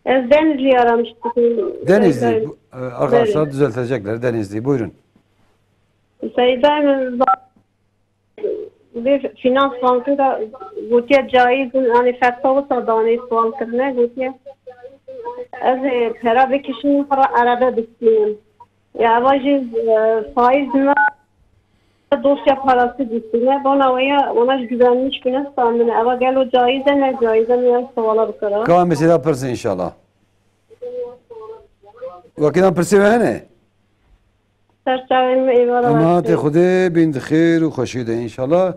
Ez Denizli aramış tutum. Denizli. Seyda. Bu, e, arkadaşlar Buyurun. Düzeltecekler. Denizli. Buyurun. Seyda, bir finans bankı da gotiye caiz, yani fetva wisa danê sual kirine, gotiye. Ez, e, pera vekişin para araba bistînim. Ya, eva jî, e, faiz ne, dosya parası gitti. Ne bana veya ona güvenmiş güne sandım. Eva gel o caize ne caize ne suala bu kadar. Ka mesela pirsin inşallah. Wakî dan pirsê we hene? Ser çavên me êvara Emanetê Xwedê bin di xêr û xweşiyê de inşallah.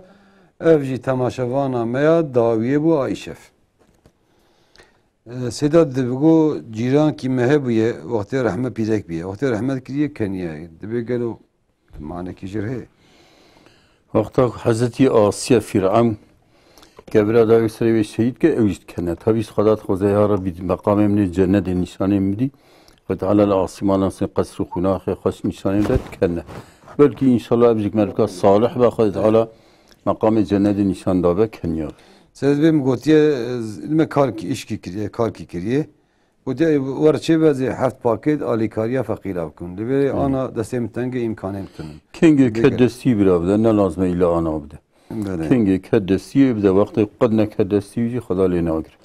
Ev jî temaşevana me ya dawiyê bû Ayşef. E, Sêda dibigo cîrankî me hebûye, wextê rehme pîrek bûye. Wextê rehmet kiriye keniye. Dibê gelo manekî jê re heye. Wexta ku Hezretî Asiye Fîrewn kevira dawî serê wê şehîd ke, ew jî dikene. Tabî ji Xweda dixwaze, ya Rebbî, meqamê min ê cennetê nîşanê min bidî. Xwedê Teala li asîmanan sê qesr û qonaxê xweş nîşanê min de dikene. Belkî înşallah ev jî merivka salih be, Xwedê Teala meqamê cennetê nîşan dabe keniya. Seyda bê min gotiye, e, me karkî, îşkî kiriye, karkî kiriye. Gotiye, "Wer çê bezê heft pakêt alîkariya feqîra bikin." Li vê Hı. ana destê min teng e, îmkanê min tune. Kengê Bêgir. Ke destî bira bide, ne lazim e îla ana bide. Belê. Kengê ke destî bide, wextê qed ne ke destî jî Xweda lê nagire.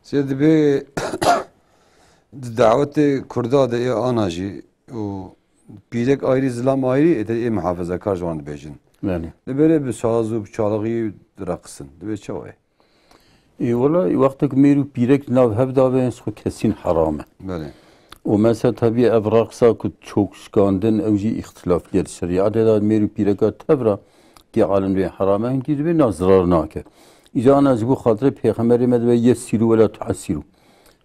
Sê dibê di dawetê Kurda de ê ana jî û pîrek ayrî, zilam ayrî, ê de ê muhafezekar ji wan dibêjin. Belê. Li berê bi saz û bi çalixî direqisin. Dibê çawa ye? Ê, wela, wextek mêr û pîrek di nav hev de be, xwe kesîn heram e. Belê. Û mesela tabî ev reqsa ku çok şikandin, ew jî îxtilaf ger şerîetê de mêr û pîreka tevra ki alim dibê heram e, hinkî dibê na zirar nake. Îca ana ji bo xatirê Pêxemberê me dibe yessîrû wela tuessîrû.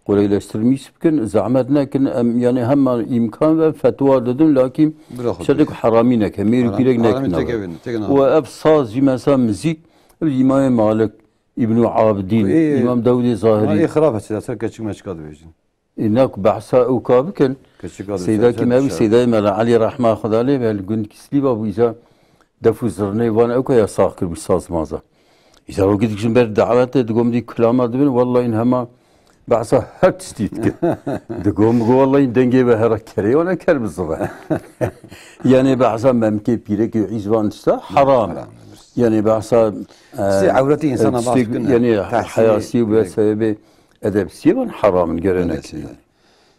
Kolaylaştırmış bikin, zahmet nekin, em, yani hema îmkan ve fetwa didin, lakin Bira xwe şedik bêje. Heramî neke, mêr û Haram, pîrek haramî nekin. Teke bin, teke nake. Û ev saz jî mesela mizîk, ev Îmamê Malik, Îbnû Abidîn, Ê, Îmam Dawudê Zahirî. Ê xirab e, ser keçik meçika dibêjin. Ê, nak behsa ew ka bikin. Keçik Seyda kim ew, Seydayê Mela Elî rehma Xweda lê be, li gund Kîslî va bû, îca def û zirnê van ew ka yasax kir bû saz maza. Îcar o gidik jin ber dawetê digom dî kulama dibin, wallahî hema behsa her tiştî dikin. Digom go wallahî dengê ve hera kerê, ona ker bizire. Yani behsa memkê pîrekê îc van tişta heram. Heram. Yani behsa, Sê e, ewretî insana tiştê, baş kine. Yani Tehsînê heyasî ve pîrek. Sebebê Edebsiyê van heram in, gere Belê, nekin. Seyda.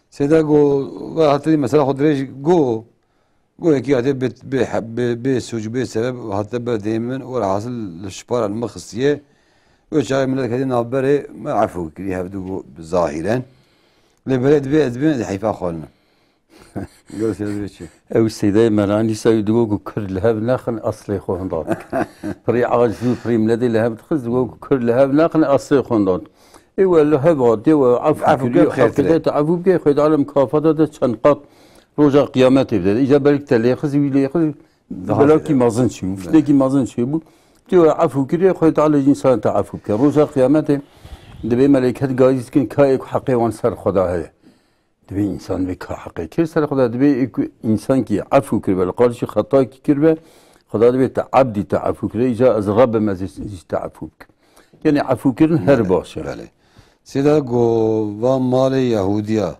Seyda go, ve hatî mesela xwe dirêj go, go yekî hatî bê, bê, bê, bê sûc, bê sebeb hatî ber dêmê min, welhasil li şipara li min xistiye. Wê çaxê millet ketî navberê me efû kirî hevdu go zahiren. Lê belê dibê ez bibêm, ez heyfa xwe linim. Gel sen de çi? Ew Seydayê Meranî sa digo ku Kurd li hev nexin, eslê xwe hinda dikin. Pirî acizî û pirî miletê li hev dixist, digo ku Kurd li hev nexin, eslê xwe hinda dikin. Ê we li hev hatiye, we efû Efû kiriye, bike, xêrtir e. Heqîqet efû bike, Xwedê Teala mukafata de çend qat roja qiyametê bide. Îca belkî te lêxist, wî lêxist, Daha belakî bide. Mezin çîbû, Evet. Fitnekî mezin çêbû. Tu we efû kiriye, Xwedê Teala jî însan te efû bike. Roja qiyametê dibê melêket gazî dikin, ka ê ku heqê wan ser Xweda heye. Divê însan vê ka heqê kir ser Xweda, divê ê ku însankî efû kiribe, li qal jî xetakî kiribe, Xweda divê te ebdî te efû kiribe, îca ez Reb im, ez ê jî te efû bikim. Yanî efûkirin her Belê, baş e. Belê. Sêda go va malê Yahûdiya,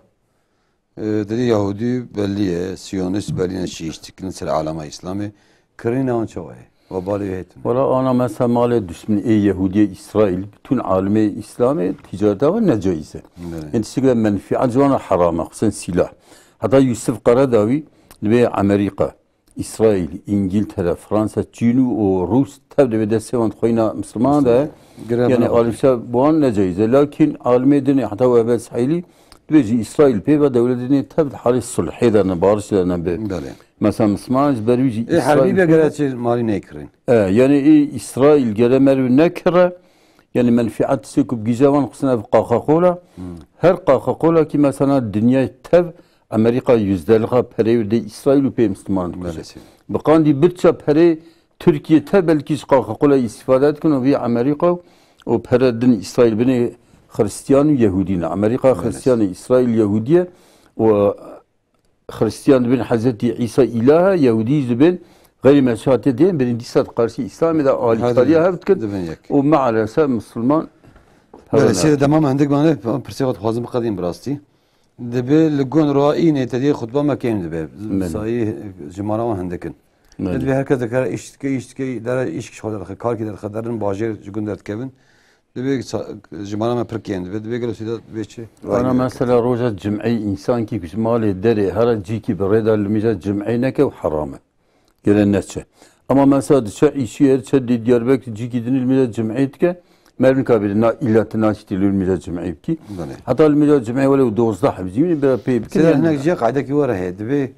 e, dilê Yahûdî belî ye, Siyonîst belî ne, şîş dikin ser alema Îslamê. Kirîna wan çawa ye? Webalê wê hêtin. Wala ana mesela malê duşmin ê Yehûdiyê Îsraîl, bütün alimê Îslamê ticareta wan necaiz e. Evet. Ên tiştek ve menfiat ji wan heram e, xusûsen sîlah. Heta Yusuf Karadawî dibê Amerîka, Îsraîl, Îngiltere, Fransa, Çîn û Rûs tev dibê destê wan xweyna Misliman de. Girê Yani bana alişa bi wan necaiz e. Lakin alimê dinê heta we bes heylî dibê ji Îsraîl pê ve dewletê dinê tev di halê sulhê de ne, barişê de ne bi. Belê. Mesela Misliman ji ber wî jî Ê Îsraîl herbî be pê gere çi malî neykirin. E, yani ê Îsraîl gere merv nekire, yani menfiat tiştê ku bi gîja wan xustin ev Coca-Cola, Hmm. her Coca-Cola ki mesela dinyayê tev Amerîka yüzdelixa perê wê de Îsraîl û pê Misliman dikuje. Belê. Bi qandî birça perê Tirkiye tev belkî ji Coca-Cola îstifade dikin û vî Amerîka û pere din Îsraîl binê Xristiyan û Yehûdî ne. Amerîka Belê. Xristiyan e, Îsraîl Yehûdî ye û Xristiyan dibên Hezretî Îsa îlah e, Yehûdî jî dibên xeyrî Mesîh hatiye diyên, berî dîsa di qarşî Îslamê de alîkariya hev dikin dibên yek. Û mealesef Misilman Belê, hewe sê nakin. Dema me hindik mane, pirsê xwe dixwazim biqedînim bi rastî. Dibê li gund Roha Înê te diyê xutba me kêm dibe. Belê. Sayî jimara wan hindik in. Belê. Dibê her kes dikare îş dike, îş dike, dere îşk ji xwe derxe, karkî derxe, derin bajêr ji gund derdikevin. Dibê sa-, jimara me pir kêm dibe. Dibê gelo sêda dibê çi? Ana Aynı mesela roja cim'ê însankî ku ji malê derê here cîkî bi rê de li mîja cim'ê neke û heram e. Gele neçe. Ama mesela diçe îşî her çe dê Diyarbekir cîkî dinî li mîja cim'ê dike. Merv nika bêre na îlla tu naşitî li mîja cim'ê bikî. Belê. Heta li mîja cim'ê wele û dozdeh hebî. Cîmî bira pê bikî. Sêda hinek jiya qaydekî were heye. Dibê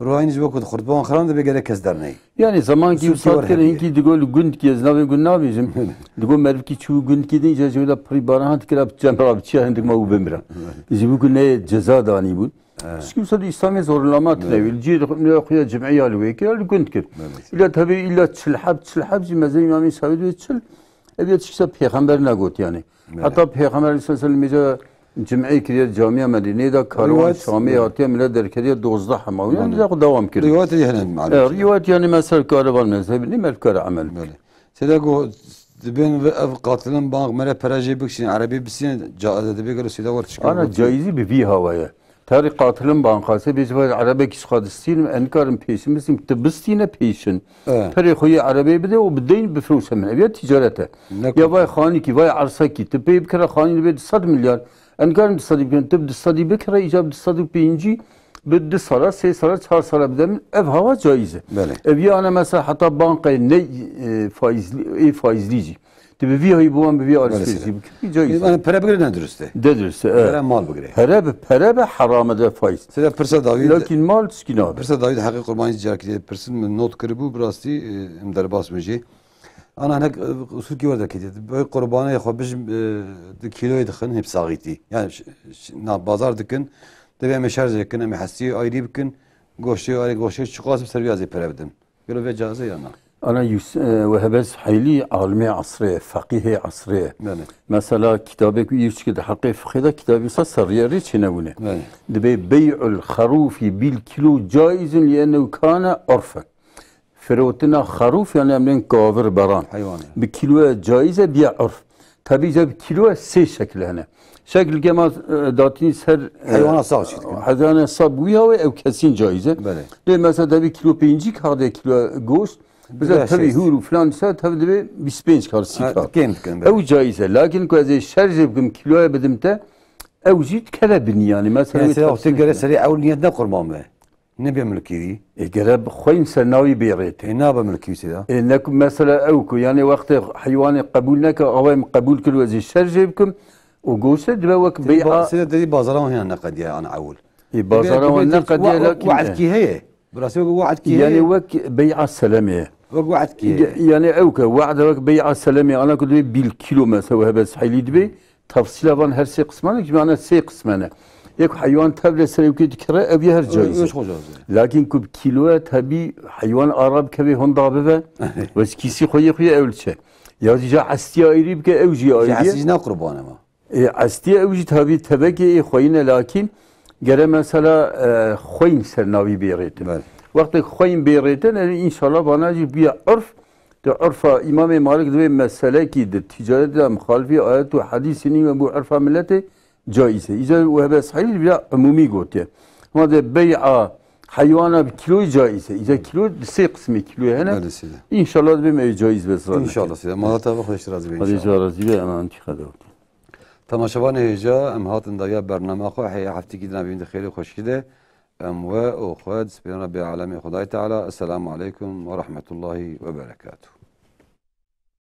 Roha Înê ji bo ku xurtba wan xiran dibe gerek kes derneyê. Yani zamankî Sûrkî wisa were dikir hediye. Hinkî digo li gundkî ez navê gund nabêjim. Digo mervkî çû gundkî din îca ji wê de pirî baran hat dikira bi cemra bi çiya hindik ma û bimira. Ji bo ku ne ceza danî bûn. He. Çikî wisa di Îslamê zorlama tine Evet. wê. Li cihê xwe ya cim'ê ya li wê kir ya li gund kir. Evet. Îlla tabi îlla çil heb, çil heb jî mezhebê Îmamê Şafî dibê çil. Ev ya çikî wisa pêxember negot yani. Evet. Heta pêxember sallallahu aleyhi ve sellem mêja Cim'ê kiriye camiya Medîneyê de karwan Rivayet Şamê hatiye millet derketiye dozdeh hema. Yani Belê. de dewam kir. Rivayet hene malum. E, rivayet yani mesela kare van mezhebi ne mel kare amel. Belê. Sêda go dibên ve ev qatilin bank mere pere jê bikişîn, erebî bisîn, ca-, dibê gelo sêda wer çikin. Ana caizî bi vî hawaya. Tarî qatilin bank hase bêje vay erebekî ji xwe distînim, ez nikarim pêşin bistînim, tu bistîne pêşin. E. Perê xwe yê erebê bide û bi deyn bifroşe min. Ev ya ticaret e. Ne Ya vay xanîkî, vay ersekî, tu pê bikire xanî dibê du sed milyar. Ez nikarim du sedî bikim, tu bi du sedî bikire, îca bi du sed û pêncî, bi du sala, sê sala, çar sala bide min, ev hawa caiz e. Belê. Ev ya ana mesela heta bankayê ne, e, faizli, ê faizlî jî. Tu bi vî hayî bi wan bi vî Belê alışverişî seyda. Bikî, caiz e. Yani pere bigire ne dirust e. De dirust e, e. Pere mal bigire. Pere bi, pere bi heram e de faiz. Seyda pirsa dawî de Lakin mal tişkî nabe. Pirsa dawî de heqê qurbanî carkî de pirsin min not kiribû, bi rastî, e, em derbas min jê. Ana hinek, e, usulkî wer derketiye. Bi qurbanê xwe bijim, e, di kîloyê dixin, hep saxîtî. Yani ş-, ş-, na bazar dikin, dibê em ê şerjê dikin, em ê hestiyê ayrî bikin, goştê ayrî, goştê çiqas bi ser vî azê pere bidin. Gelo vê caiz e ya na? Ana Yus-, e, Wehebe Suheylî alimê esrê ye, feqîhê esrê ye. Belê. Mesela kitabê ku îş ki di heqê fiqhê de kitabê wisa serriye rê çênebûne. Belê. Dibê bey'ul xerûfî bil kîlo caizun li ennehu kane urfen. Firotina xerûf, yani em bên gavir beran. Heywan e. Bi kîloya caiz e, biya urf. Tabi îca bi kîloya sê şekil hene. Şekil gema, e, datîn ser, e, Heywana sax çî dikin. Heywana sax bi wî hawê ew kesîn caiz e. Belê. Lê mesela tabi kîlo pêncî hade kîlo goşt, Mesela tevî hûr û filan dîsa tev dibe bîst pênc kar, sî kar. Dikin, dikin. Ew caiz e. Lakin ku ez ê şerjê bikim, kiloya bidim te, ew jî dikeve binî yani. Mesela wê tefsîl kir. Gere serê ew niyet ne qurban be. Nebe milkî dî. E, gere bi xweyîn ser navî bê rêtê. E, nabe milkî wî sêda. E, ne ku mesela ew ku yani wextê heywanê qebûl neke, awa em qebûl kir ez ê şerjê bikim û goşte dibe wek bey'a. Sêda dedî bazara wan hîna neqediye an ewil. E, bazara wan neqediye lakin. We'dkî heye. Bi rastî wek we'dkî heye. Yani wek bey'a selemê. Wek we'dkî heye. Yani ew ke we'de wek bey'a selemê, ana ku dibê bîl kîlo mesela hebe sehîlî dibê. Tefsîla van her sê qismanek ji me ana sê qismene. Yek heywan tev le serê wekê dikire, ev yê her caiz e. Lakin ku bi kîloya tevî heywan ara bikeve honda bibe, wez kîsî xwe yê xwe yê ew li çe. Ya jî ja estiya ayrî bike, ew jî ayrî. Estiya ew jî tevî tevekê ê xweyîne, lakin gere mesela, e, xweyîn ser navî bê rêtin. Belê. Wextek xweyîn bê rêtin, e, înşallah vana jî bûye urf. Di urfa Îmamê Malik divê meselekî di ticaretê de mixalifî ayet û hedîsê nîme bû urfa miletê caiz e. Îca û hebe sehîl vira umûmî gotiye. Ma de bey'a heywana bi kîloyî caiz e. Îca kîlo di sê qismê kîloyê hene. Belê sîde. Înşallah dibê me caiz be zira. Înşallah sîde. Mala te xweş razî be. Hadi înşallah. Razî be, eman tî xedewt. Temaşevanê hêja, em hatin dawiya bernama xwe, heye heftekî din a bînin di xêrê xweşkî de. Em we û xwe dispêrin Rebbê Alemê Xwedayê Teala. Esselamu aleykum ve rahmetullahi ve berekatuh.